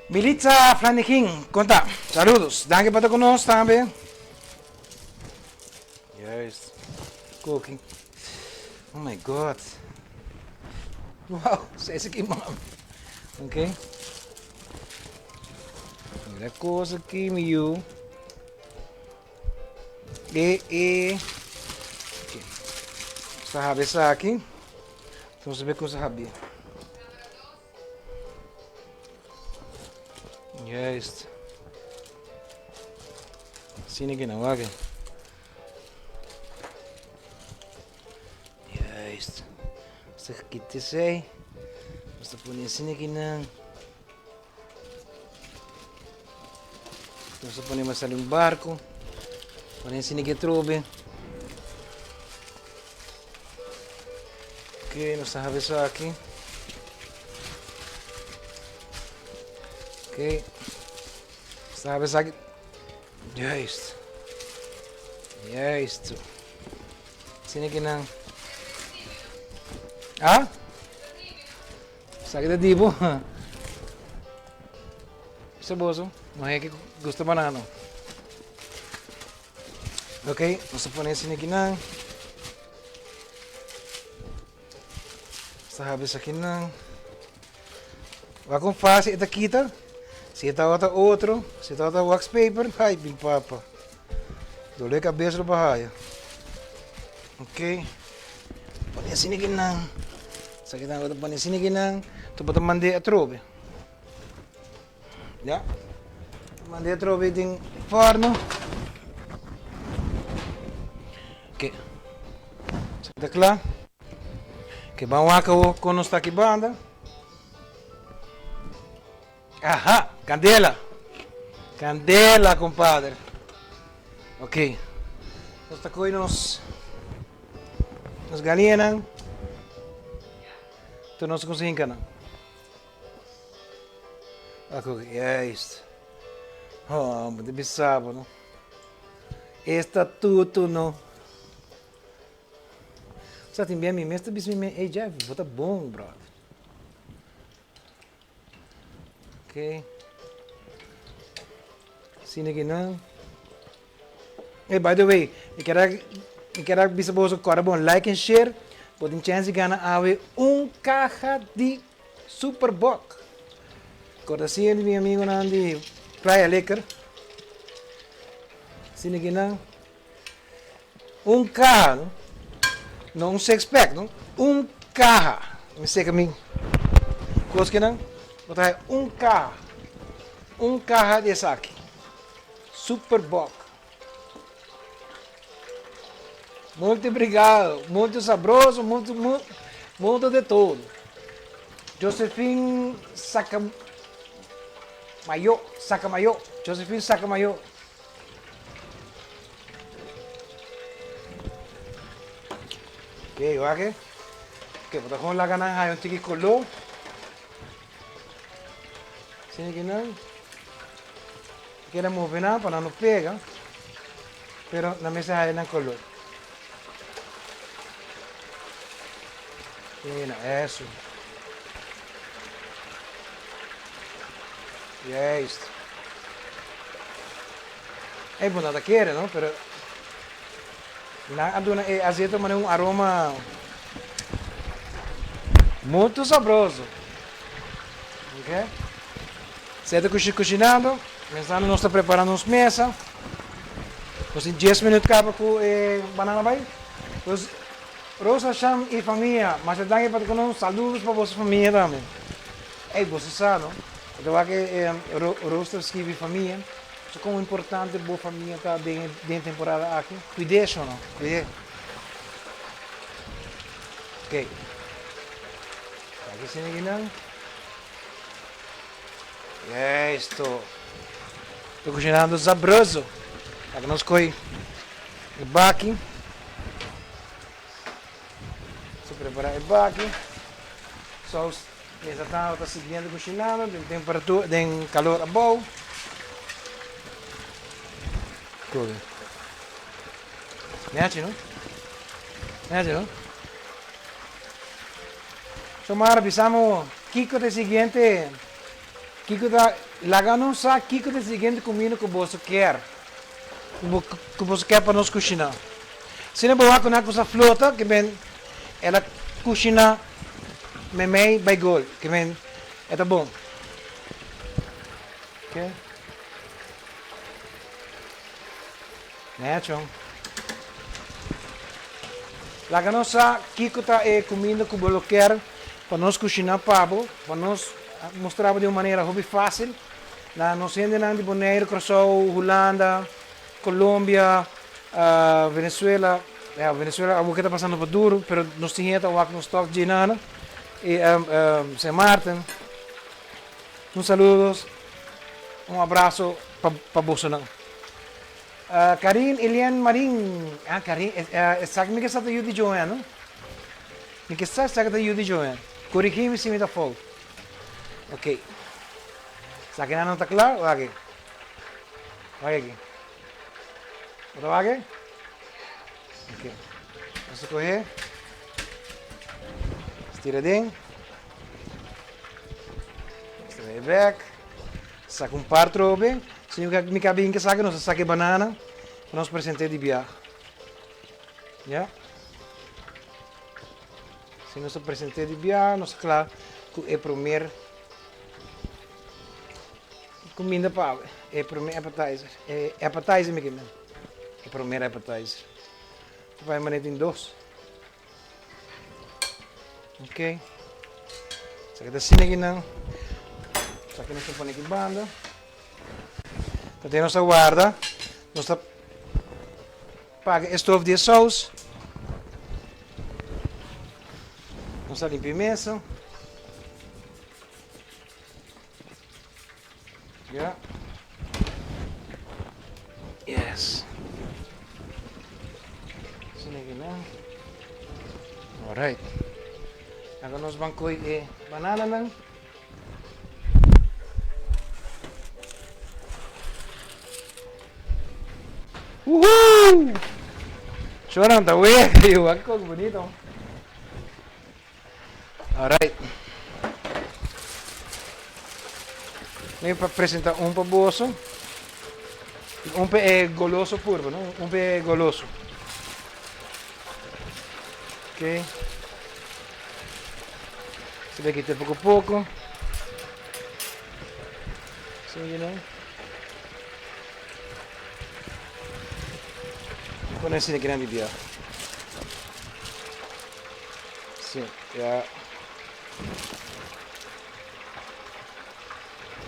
Militza Flanikin, konta. Saludos. Danki pa ta ku nos tambe. Juist. Cooking. Oh my God. Wow, sa esaki mami. Ok. Mira cosa aki mi yu. E e ok. Nos ta habi esaki. Nos ta con sa habi. Juist. Asina ki nan wak. Juist. Nos ta kita esei. Nos ta pone asina ki nan. Nos ta pone mas sali un barco. Pone asina ki atrobe. Ok, nos ta habi esaki. Ok. Nos ta habi esaki. Juist. Juist. Asina ki nan. Ah? Esaki ta di bo. Bisa boso, no hende ki gusta banano. Ok, nos ta pone esaki akinan. Nos ta habri esakinan. Wak kon fácil e ta kita. Si e tabata otro, si e tabata wax paper, ay mi papa. Dolor di cabes lo por haya. Ok, pone asina akinan. Esaki nan lo ta pone asina akinan. Tu bo ta mand'é atrobe. Ya. Mand'é atrobe den forno. Ok. Esaki ta kla. Ok, ban wak awor kon nos ta aki banda. Aha, candela. Candela, compadre. Ok. Nos ta coy nos nos galiñanan. Tur nos con hincanan. Ako, juist. Oh, bo ta bisa bo, no? Esta tutu, no? Sa tin bien mi mes ta bisa mi mes, hey Jeff, bo ta bon, brother. Ok. Asina ki nan. Hey, by the way, mi kier a, mi kier a bisa boso kòrda bon like en share. Bo tin chèns di gana awe un kaha di Super Bock. Kortesia di mi amigonan di Playa Liquor. Asina ki nan. Un kaha, no? No un six pack, no? Un kaha. Mi seka mi kos kinan. Bo ta haya un kaha. Un kaha di esaki. Super Bock. Multi obrigado. Multi sabroso, multi, multi de todo. Josephine Sacamayo, Sacamayo, Josephine Sacamayo. Ok, wak e. Ok, bo ta kon laga nan haya un tiki koló. Asina ki nan keda move nan pa nan no pega, pero nan mester haya nan koló. Asina ki nan, eso. Juist. Ey, bo no ta kere, no? Pero nan a duna e azeto manera un aroma mucho sabroso. Ok? Se ta kushi kushinando, mientrando nos ta prepara nos mesa. Nos tin dies minuut kaba ku e banana bai. Dus Rosa Sham i famia, masha danki pa ta ku nos. Saludos pa boso famia tambe. Ey, boso sa, no? E ta wak e Roos ta skibi famia. So kon importante bo famia ta den e temporada aki. Kuid'é sho no, kuid'é. Ok. Aki asina kinan. Juisto. Ta kushinando sabroso. Aki nos koi e baki. Nos a prepara e baki. Saus mesa ta siguiendo kushinando den temperatura den kalor abou. Kobe. Nechi no? Nechi no? Xiomara bisamo kiko ta e siguiente kiko ta laga nos sa kiko ta e siguiente kuminda ku boso kier ku boso kier pa nos kushina. Asina bo wak ku nan kusa flota ke men el a kushina memey bay gol ke men e ta bon. Ok. Nechon. Laga nos sa kiko ta e kuminda ku bo lo kier pa nos kushiná pa bo, pa nos mustra bo di un manera hopi fásil na nos hendenan di Boneiru, Kòrsou, Hulanda, Colombia, Venezuela, ya Venezuela awor ke ta pasando pa duru, pero nos tin hende ta wak nos tòg djinana, i Sint Maarten. Un saludos, un abraso pa bosonan. Karin Elian Marin, ah Karin, esaki mi ke sa ta yu di Joanne no? Mi ke sa esaki ta yu di Joanne, korigí mi si mi ta fout. Ok, esakinan no ta kla, wak aki, wak aki, bo ta wak aki? Ok, nos ta kohe, stira aden. Nos ta bai bek. Saka un par trobe. Si mi ka bin ke saka, nos ta saka e banana pa nos present'é di biaha. Ya. Si nos ta present'é di biaha, nos ta kla ku e promer kuminda pa awe. E prome appetizer. E appetizer mi ke men. E promer appetizer. Ta bai manera tin dos. Ok. Esaki ta asina aki nan. Esaki nos ta pone aki banda. Pasobra nos ta warda, nos ta paga e stof di e saus. Nos ta limpia e mesa. Ja. Yes. Asina aki nan. Alright. Awor nos ban koe e banananan. Woohoo! Choran ta wega, yo. Wak kok bonito. Alright. Mi pa presenta un pa boso. Un pa e goloso purba, no? Un pa e goloso. Ok. Se ve kita poco poco. So, you know. Pone asina grandi bia. Sí, ya.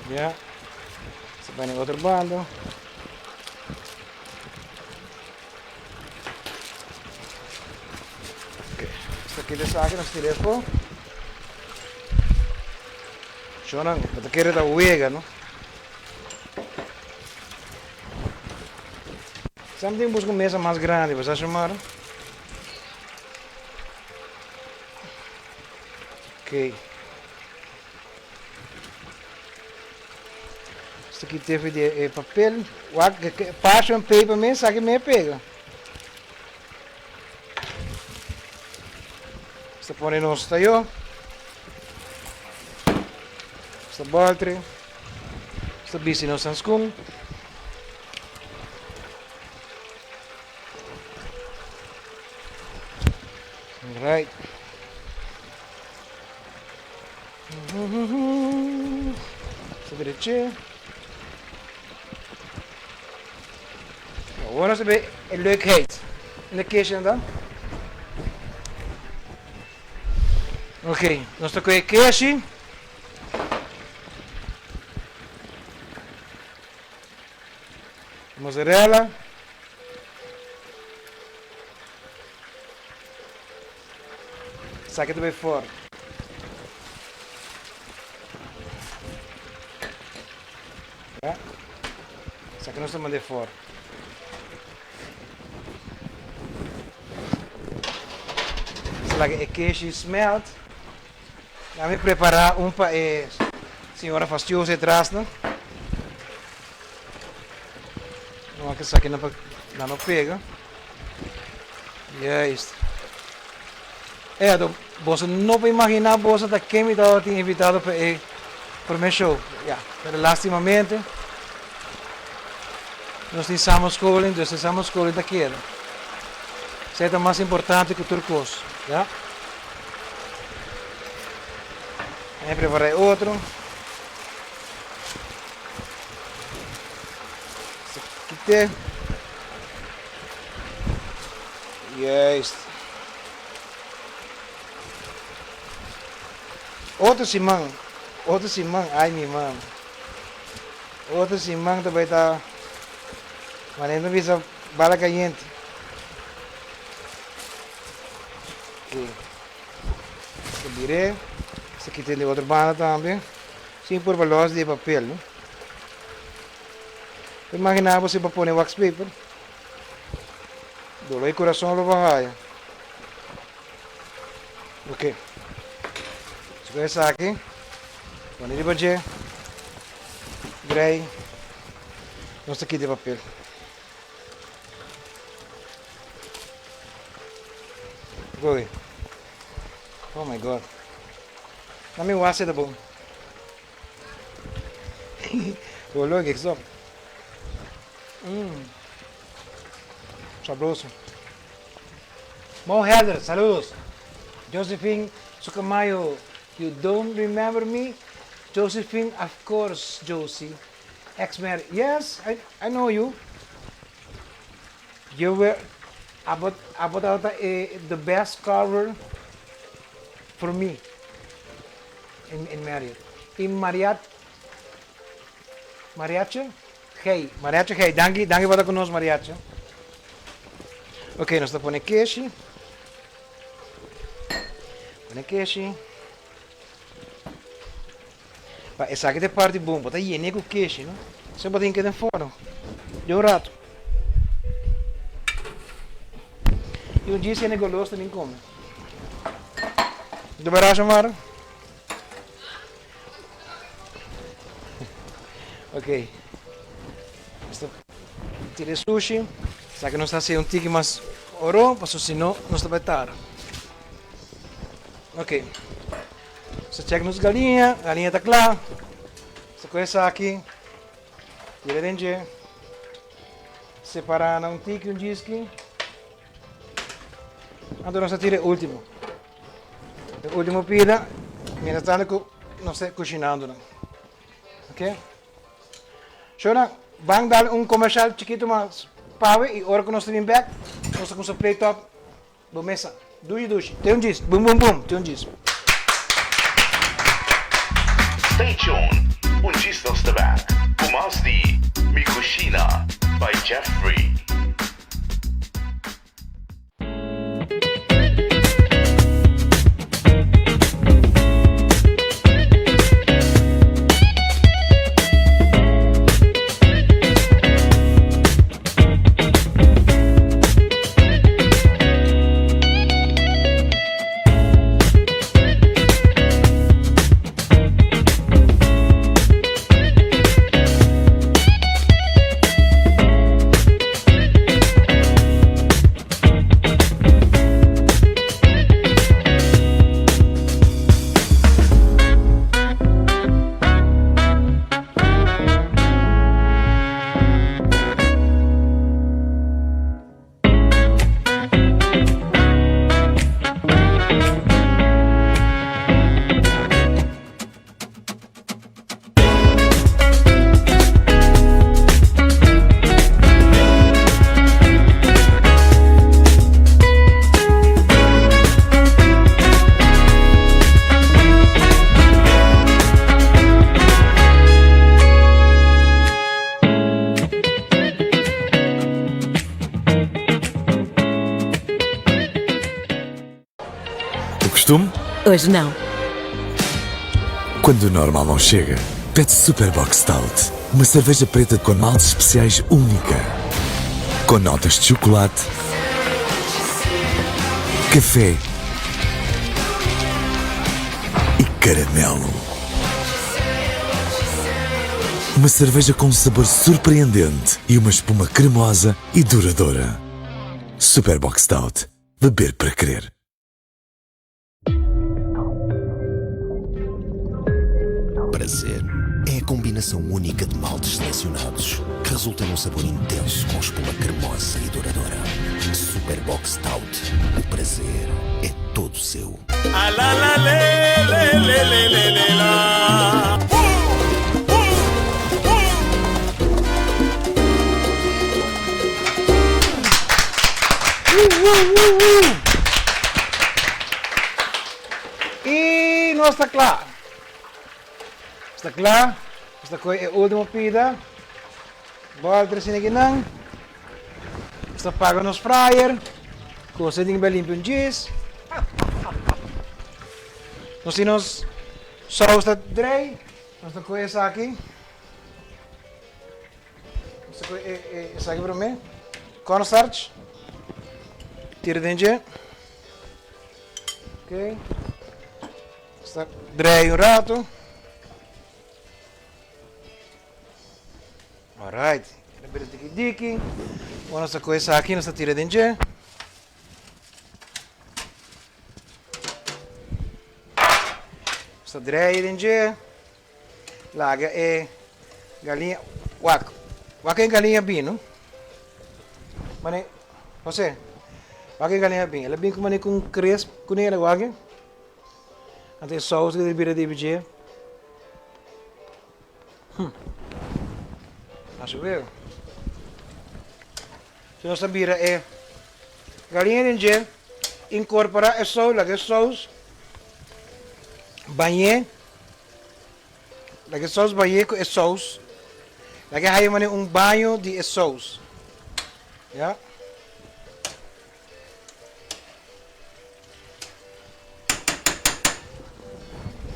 Ya. Se pone otro bando. Ok, esta aquí de saque nos tira afó. Shonan, bo ta kere ta wega, no? Something busca un mesa mas grandi, bo sa Xiomara? Ok. Esta aki tefi di e papel. Wak, parchment paper mes, aki me pega. Esta pone nos tayo. Esta boltre. Esta bisti nos hanskun. Right. Dereche. Awor nos ta bay e leukheid in de kitchen dan. Ok, nos ta koe keshi. Mozzarella. Esaki ta bay for. Ya. Esaki nos ta manda for. Nos laga e keshi smelt. Ya mi prepara un pa e señora fastiosa etras no. No a esaki no pa nan no pega. Juist. E ato boso no por imagina boso ta ken mi tabatin invitado pa e primer show. Ya, pero lastimamente nos tin samenscholing, dus e samenscholing ta keda. Esei ta mas importante ku tur kos, ya. Ahí prepara e otro. Kite. Juist. Otro siman, otro siman, ay mi mama. Otro siman ta bai ta manera ta bisa bala cayente. Ok. Ta bir'é. Esaki tin di otro banda tambe. Sin purba los di e papel, no? Bo imagina bo si bo pone wax paper? Dolor di corazon lo bo haya. Ok. Esaki esaki. Pone riba dje. Drei. Nos ta kita e papel. Gooi. Oh my God. Na mi wase ta bon. Olor gek stop. Mm. Sabroso. Mo Heather, saludos. Josephine Sucamayo, you don't remember me? Josephine, of course, Josie. Ex-married. Yes, I, I know you. You were abo abo tabata e the best cover for me in in Marriott. Y Mariat Mariachi Gey, Mariachi Gey, danki danki pa ta ku nos Mariachi. Ok, nos ta pone keshi. Pone keshi. Pa esaki ta e parti bon, bo ta yene ku keshi, no? Esei bo tin keda den forno di un ratu. I un djis hende golos ta bin kome. Bo ta bera Xiomara? Ok. Nos ta tira e sushi. Esaki nos ta hasi un tiki mas oro, pasobra si no nos ta bai tarda. Ok. Nos ta check nos galiña, galiña ta kla. Nos ta kohe esaki, tira den dje, separa na un tiki un djiski. Anto nos ta tira e ultimo. E ultimo pida, mientras tanto ku nos ta kushinando nan. Ok. Shona, ban dal un komershal chikitu mas pawe i ora ku nos ta bin bek, nos ta kumsa plate up Bo mesa. Dushi dushi. Te un djis. Bum bum bum. Te un djis. Stay tuned, un djis nos ta back cu mas di Mi Cushina by Jeffrey. O costume? Hoje não. Quando o normal não chega, pede Super Bock Stout. Uma cerveja preta com maltes especiais única. Com notas de chocolate, café e caramelo. Uma cerveja com um sabor surpreendente e uma espuma cremosa e duradoura. Super Bock Stout. Beber para querer. Prazer é a combinação única de maltes selecionados que resulta num sabor intenso com espuma cremosa e duradoura. Super Bock Stout. O prazer é todo seu. A la la le le le le le le la. I nos ta kla. Ta kla. Nos ta kohe e ultimo pida. Bòlter asina akinan. Nos ta paga nos fryer. Kos ei tin bai limpia un djis. Nos tin nos sous ta drei. Nos ta kohe esaki. Nos ta kohe esaki promé. Cornstarch. Tira den dje. Ok. Nos ta drei un rato. Alright. E bira diki diki. Ora nos ta kohe esaki nos ta tira den dje. Nos ta drei den dje. Laga e galiña wak. Wak e galiña bin no. Mane Jose wak e galiña bin. El a bin ku mane ku un crisp kuné el a wak e. Anto e saus ke ta bira dibi dje. Hm. Masha weu. Si nos ta bira e galiña den dje, inkorporá e sous, laga e sous bañ'é, laga e sous bañ'é ku e sous, laga e haya manera un baño di e sous. Ya.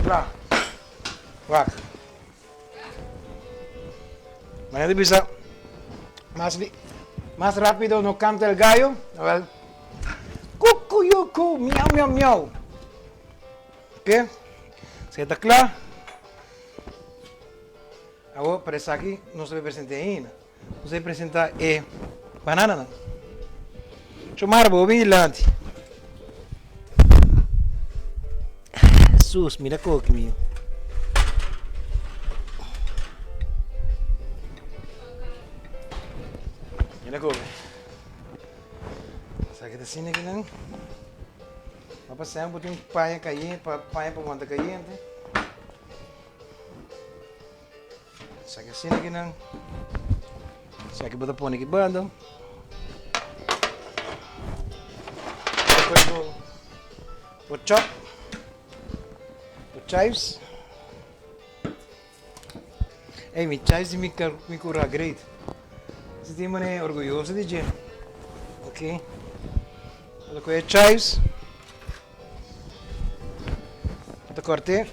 Kla. Wak. Manera di bisa, mas li, mas rápido no canta el gallo. Wel, cucuyucu, miau, miau, miau. Ok, si ta kla. Awor, para esaki nos ta presenta ainda. Nos a presenta e banananan. Chomar bo bin dilanti. Sus, mira koki mi. Mira koki. Sa ki ta asina ki nan. Pa pasá bo tin paña kayente, paña pa wanta kayente. Esaki asina aki nan. Esaki bo ta pone aki banda. Despues bo bo chop bo chives. Ey mi chives di mi mi kura great. Si tin manera orguyoso di dje. Ok. Bo ta kohe chives. Bo ta kort'é.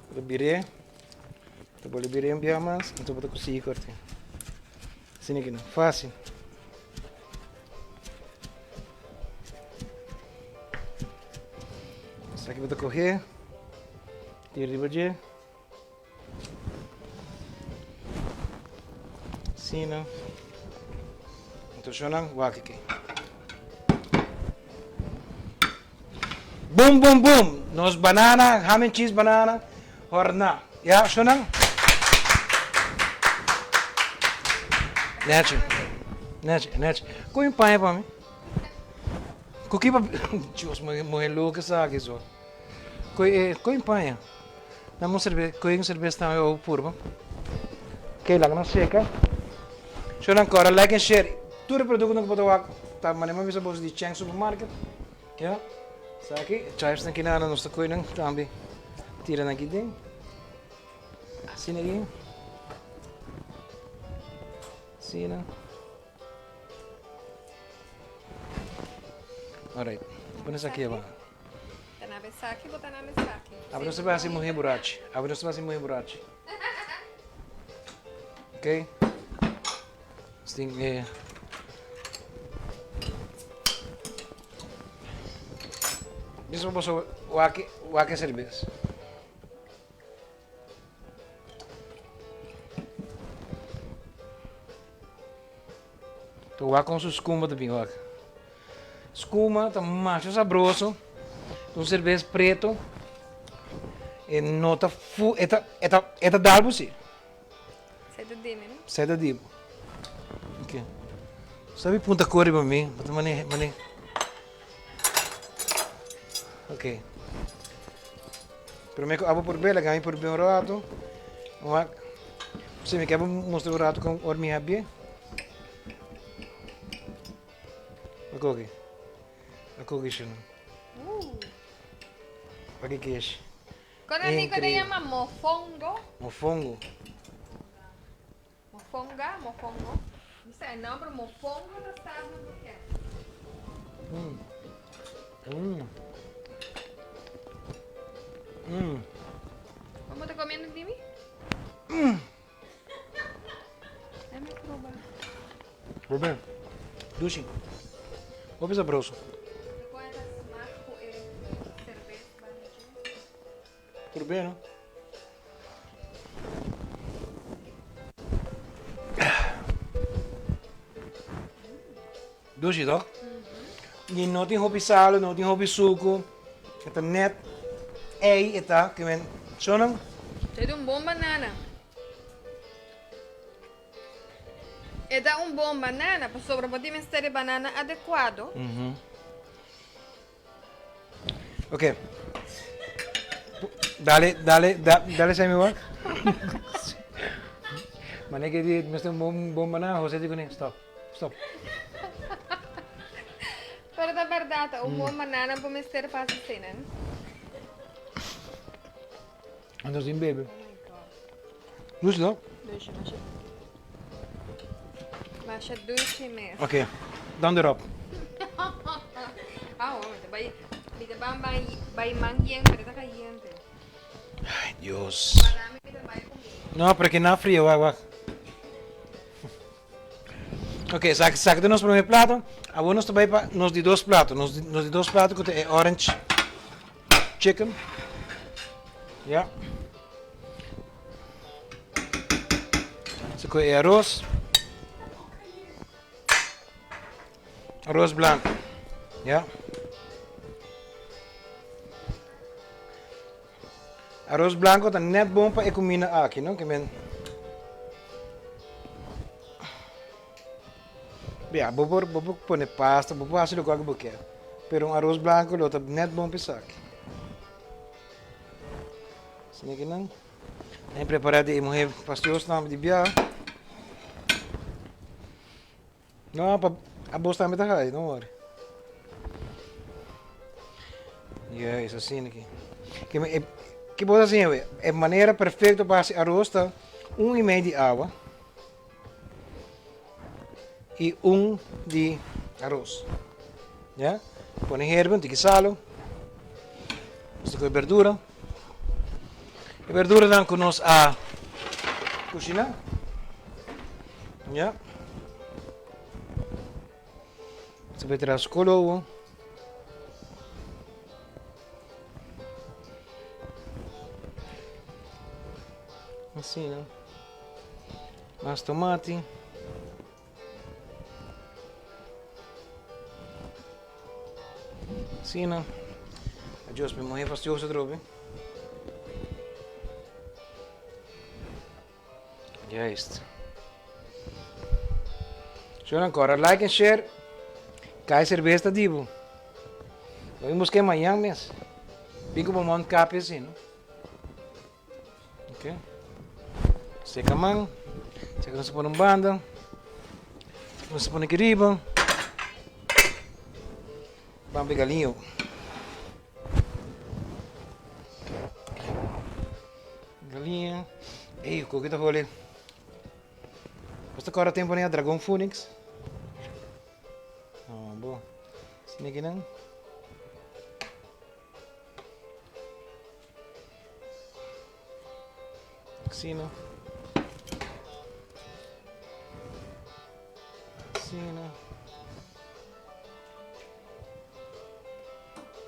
Bo ta bir'é. Bo ta bolbe bir'é un biaha mas, anto bo ta kusigi kort'é. Asina ki nan. Fásil. Esaki bo ta kohé, tira riba dje. Asina. Anto shonnan wak aki. Boom boom boom! Nos banana, ham and cheese banana, horna. Ya, shonnan? Nechi, nechi, nechi. Koe un paña pa mi. Ku ki pa. Dios, muhe loke esaki so. Koe e, koe un paña. Dame un cerve, koe un cerveza tambe pa bo purba. Ok, laga nan seka. Shonnan kòrda like en share. Tur e produktonan ku bo ta wak ta manera mi a bisa boso di Cheng Supermarket. Ya, esaki, chives nan kinana nos ta koe nan tambe tira nan aki den. Asina aki. Asina. Alright, pone esaki aba. Ta na esaki bo ta na esaki? Abo no sa hasi muhe burachi. Abo no sa hasi muhe burachi. Ok. Sting e. Bisa boso wak wak e serbes. To wak kon su skuma ta bin wak. Skuma ta masha sabroso. Un serbes preto. E no ta fu e ta e ta e ta dal bo si. Sai ta dimi no? Sai ta di bo. Ok. Sabi punta kor riba mi. Bo ta mane mane. Ok. Prome ku abo por be laga mi por be un rato. Wak. Si mi ke bo mustra un rato kon ora mi habie. A koki. A koki shi no. Paki keshi. Kon amigo ta yama mofongo? Mofongo. Mofonga, mofongo. Mi sa e nomber mofongo ta sa no por ke. Mm. Mm. Mm. Como ta comiendo Dimi? Mm. Dame proba. Proba. Dushi. Hopi sabroso. Proba, no? Dushi, toch? Mm -hmm. I no tin hopi salo, no tin hopi suku. E ta net ei e ta, ke men, shonan? E ta un bon banana. E ta un bon banana, pasobra bo tin mester e banana adecuado. Mm -hmm. Ok. Dale, dale, da, dale sa mi wak. Mane ke di mester un bon, bon banana, Jose di kuné, stop, stop. Pero ta berdad, ta un bon banana bo mester pa haci cena. Anto sin bebe. Dushi no? Dushi, masha. Masha dushi mes. Ok, dan erop. Ah, oh, mi ta bai, mi ta ban bai, bai man yen, pero ta cayente. Ay, Dios. Guarda mi ta bai cu mi. No, pero que na frio, wak, wak. Ok, sak, sak di nos primer plato. Awor nos ta bai pa nos di dos plato. Nos di, nos di dos plato ku ta e orange chicken. Ja. Sa ku e arroz. Arroz blanco. Ja. Arroz blanco ta net bon pa e kumina aki, no? Ke men Bia, bo por, bo por pone pasta, bo por hasi lokual ku bo kier. Pero un arroz blanco lo ta net bon pa esaki. Asina ki nan. Nan prepara di e muher fastioso di bia. No, pa abos tambe ta hay, no worry. Ja, is asina aki. Ke me, e, ke bo ta haciendo we? E manera perfecto pa haci aros ta un y mei di awa y un di aros. Ja? Pone herbe, un tiki salo. Nos ta koe berdura. E berduranan ku nos a kushiná. Ya. Nos ta traha su kolobo. Asina. Mas tomati. Asina. Adios, mi mujer fastiosa atrobe. Juist. Sho ancora like and share. Kai cerveza ta dibo. Lo busqué mañana mes. Pico pa mont kapi así, no? Ok. Seca man. Seca nos pone un banda. Nos pone aquí riba. Bambi galinho. Galinha. Ey, koki ta hole. Bos ta kòrda tempu nan Dragon Phoenix? Oh, bo. Sini kinan. Asina. Asina.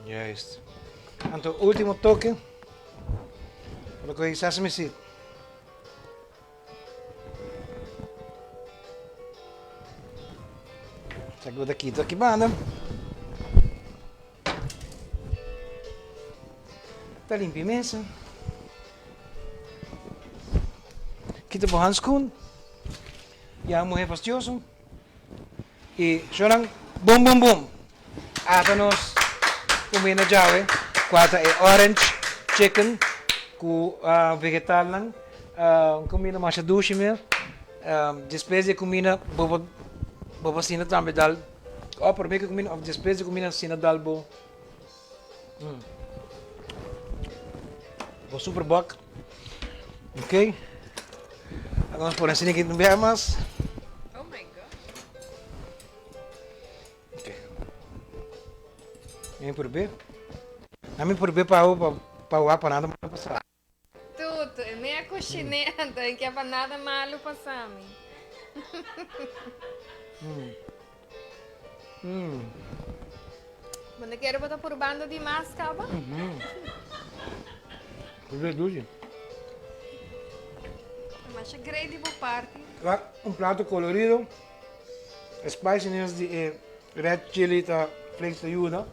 Juist. Anto último toque. Lo que sesame seed. Saco de quito aquí banda. Ta limpia mesa. Kita bo handschoen. Ya mujer fastioso. Y shonan bum bum bum. Ata nos cuminda djawe cual ta e orange chicken cu vegetalnan. Un cuminda masha dushi mes. Despues di e cuminda bo por bo por sinta tambe dal. Of promé ku kuminda of despues di kuminda asina dal bo bo Super Bock. Ok. Awe nos pone asina aki un biaha mas. Oh my God. Ok. Mi purbe. Mi purbe pa pa pa wak pa nada malo pasa. Tutu, e mea kushiné anto e ke pa nada malu pasa mi. Bo no kere bo ta purbando di mas kaba? Purbe dushi. Masha grei di bo parti. Wak un plato kolorido. E spiciness di e red chili ta flakes ta yuda.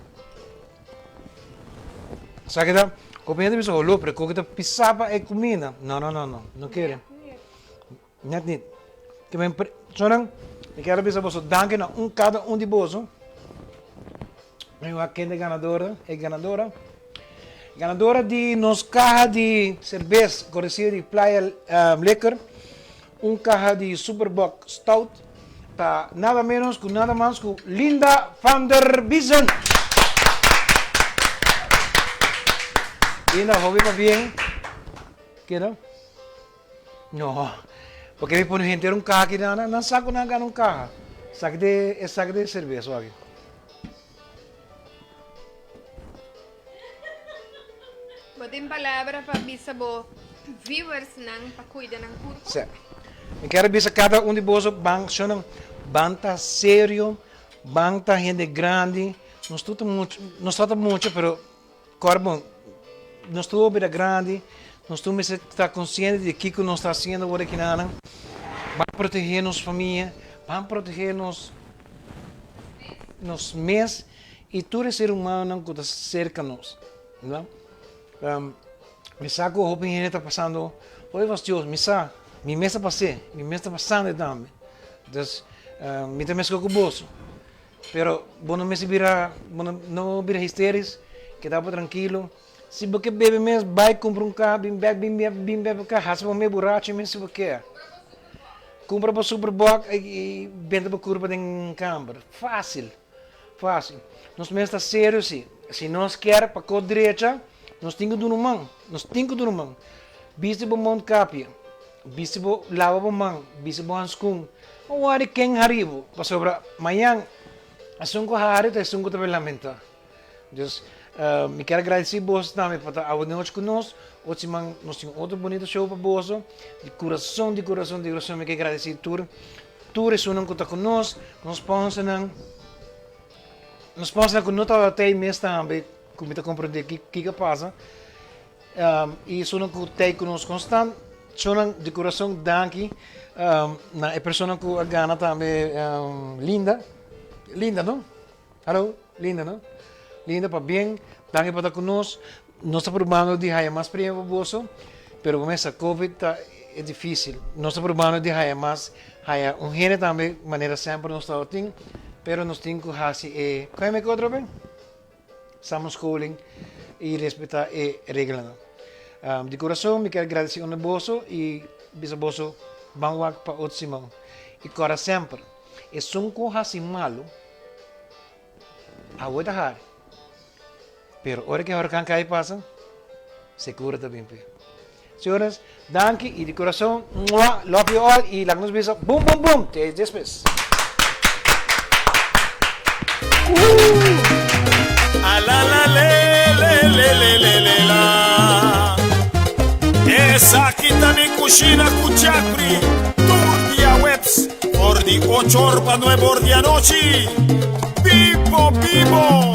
Sa ke ta, hopi hende bisa holó, pero koke ta pisá pa e kuminda. No, no, no, no, no kere. Net nit. Ke men pre, sonan, mi kier a bisa boso danki na un kada un di boso. Mi wak ken ta e ganador, e ganadora. Ganadora di nos kaha di serbes kortesía di Playa Liquor, un kaha di Super Bock Stout. Ta nada menos ku nada mas ku Linda van der Biezen. Linda, hopi pabien. Keda? No, porque mi pone henter un kaha aki nan, nan sa ku nan gana un kaha. Esaki de, esaki de serbes wak. Bo tin palabra pa bisa bo viewersnan pa cuida nan curpa? Sí. Mi kier a bisa cada un di boso ban shownan ban ta serio, ban ta hende grandi, nos tur ta mucha, nos ta ta mucha pero kor bon, nos tur a bira grandi, nos tur mester ta consciente di kico nos ta haciendo awor akinanan, ban protege nos famia, ban protege nos nos mes y tur e ser humanonan cu ta cerca nos, no? Mi sa cu hopi hende ta pasando hopi fastioso, mi sa, mi mes ta pas'é, mi mes ta pasando e tambe. Dus, mi ta meskos cu boso. Pero bo no mester bira, bo no bira histeris, keda bo trankilo. Si bo ke bebe mes, bai kumpra un kaha, bin bek, bin bek, bin bek pa kaha, hasi bo mes burachi mes si bo ke. Kumpra bo Super Bock i benta bo kurpa den kamber. Fásil, fásil. Nos mes ta serio si. Si nos kier pa kos drecha, nos tin ku duna un man. Nos tin ku duna un man. Bisti bo mondkapje, bisti bo, laba bo man, bisti bo hanskun. No wòri ken hari bo, pasobra mañan esun ku hari ta esun ku ta bai lamentá. Dus, mi kier agradeci boso tambe pa ta awe nochi cu nos. Otro siman nos tin otro bunito show pa boso. Di curason, di curason, di curason mi kier agradeci tur, tur esunnan cu ta cu nos, nos sponsornan, nos sponsornan cu no tabata tey mes tambe, cu mi ta comprende kico a pasa. Y esunnan cu tey cu nos constant. Esunnan di curason danki na e persona cu a gana tambe, Linda. Linda, no? Hallo, Linda no? Linda pabien, danki pa ta ku nos. Nos ta probando di haya mas premio pa boso, pero bo mester covid ta e dificil. Nos ta probando di haya mas, haya un hende tambe manera semper nos tabatin, pero nos tin ku hasi e, kon e otro be? Samenscholing i respeta e reglanan. Di kurason mi kier gradisi unda boso i bisa boso ban wak pa otro siman. I kòrda semper, esun ku hasi malu, Awe ta hari, pero ora ku e huracán kai pasa, sekura ta bin p'e. Señores, danki i di kurason, mua, love you all i laga nos bisa bum bum bum te despues. Alalaleelelelelelelaa Esaki ta mi kushina ku Jeffrey tur dia webs. For di ocho or pa nuebe or di anochi. Bibo bibo!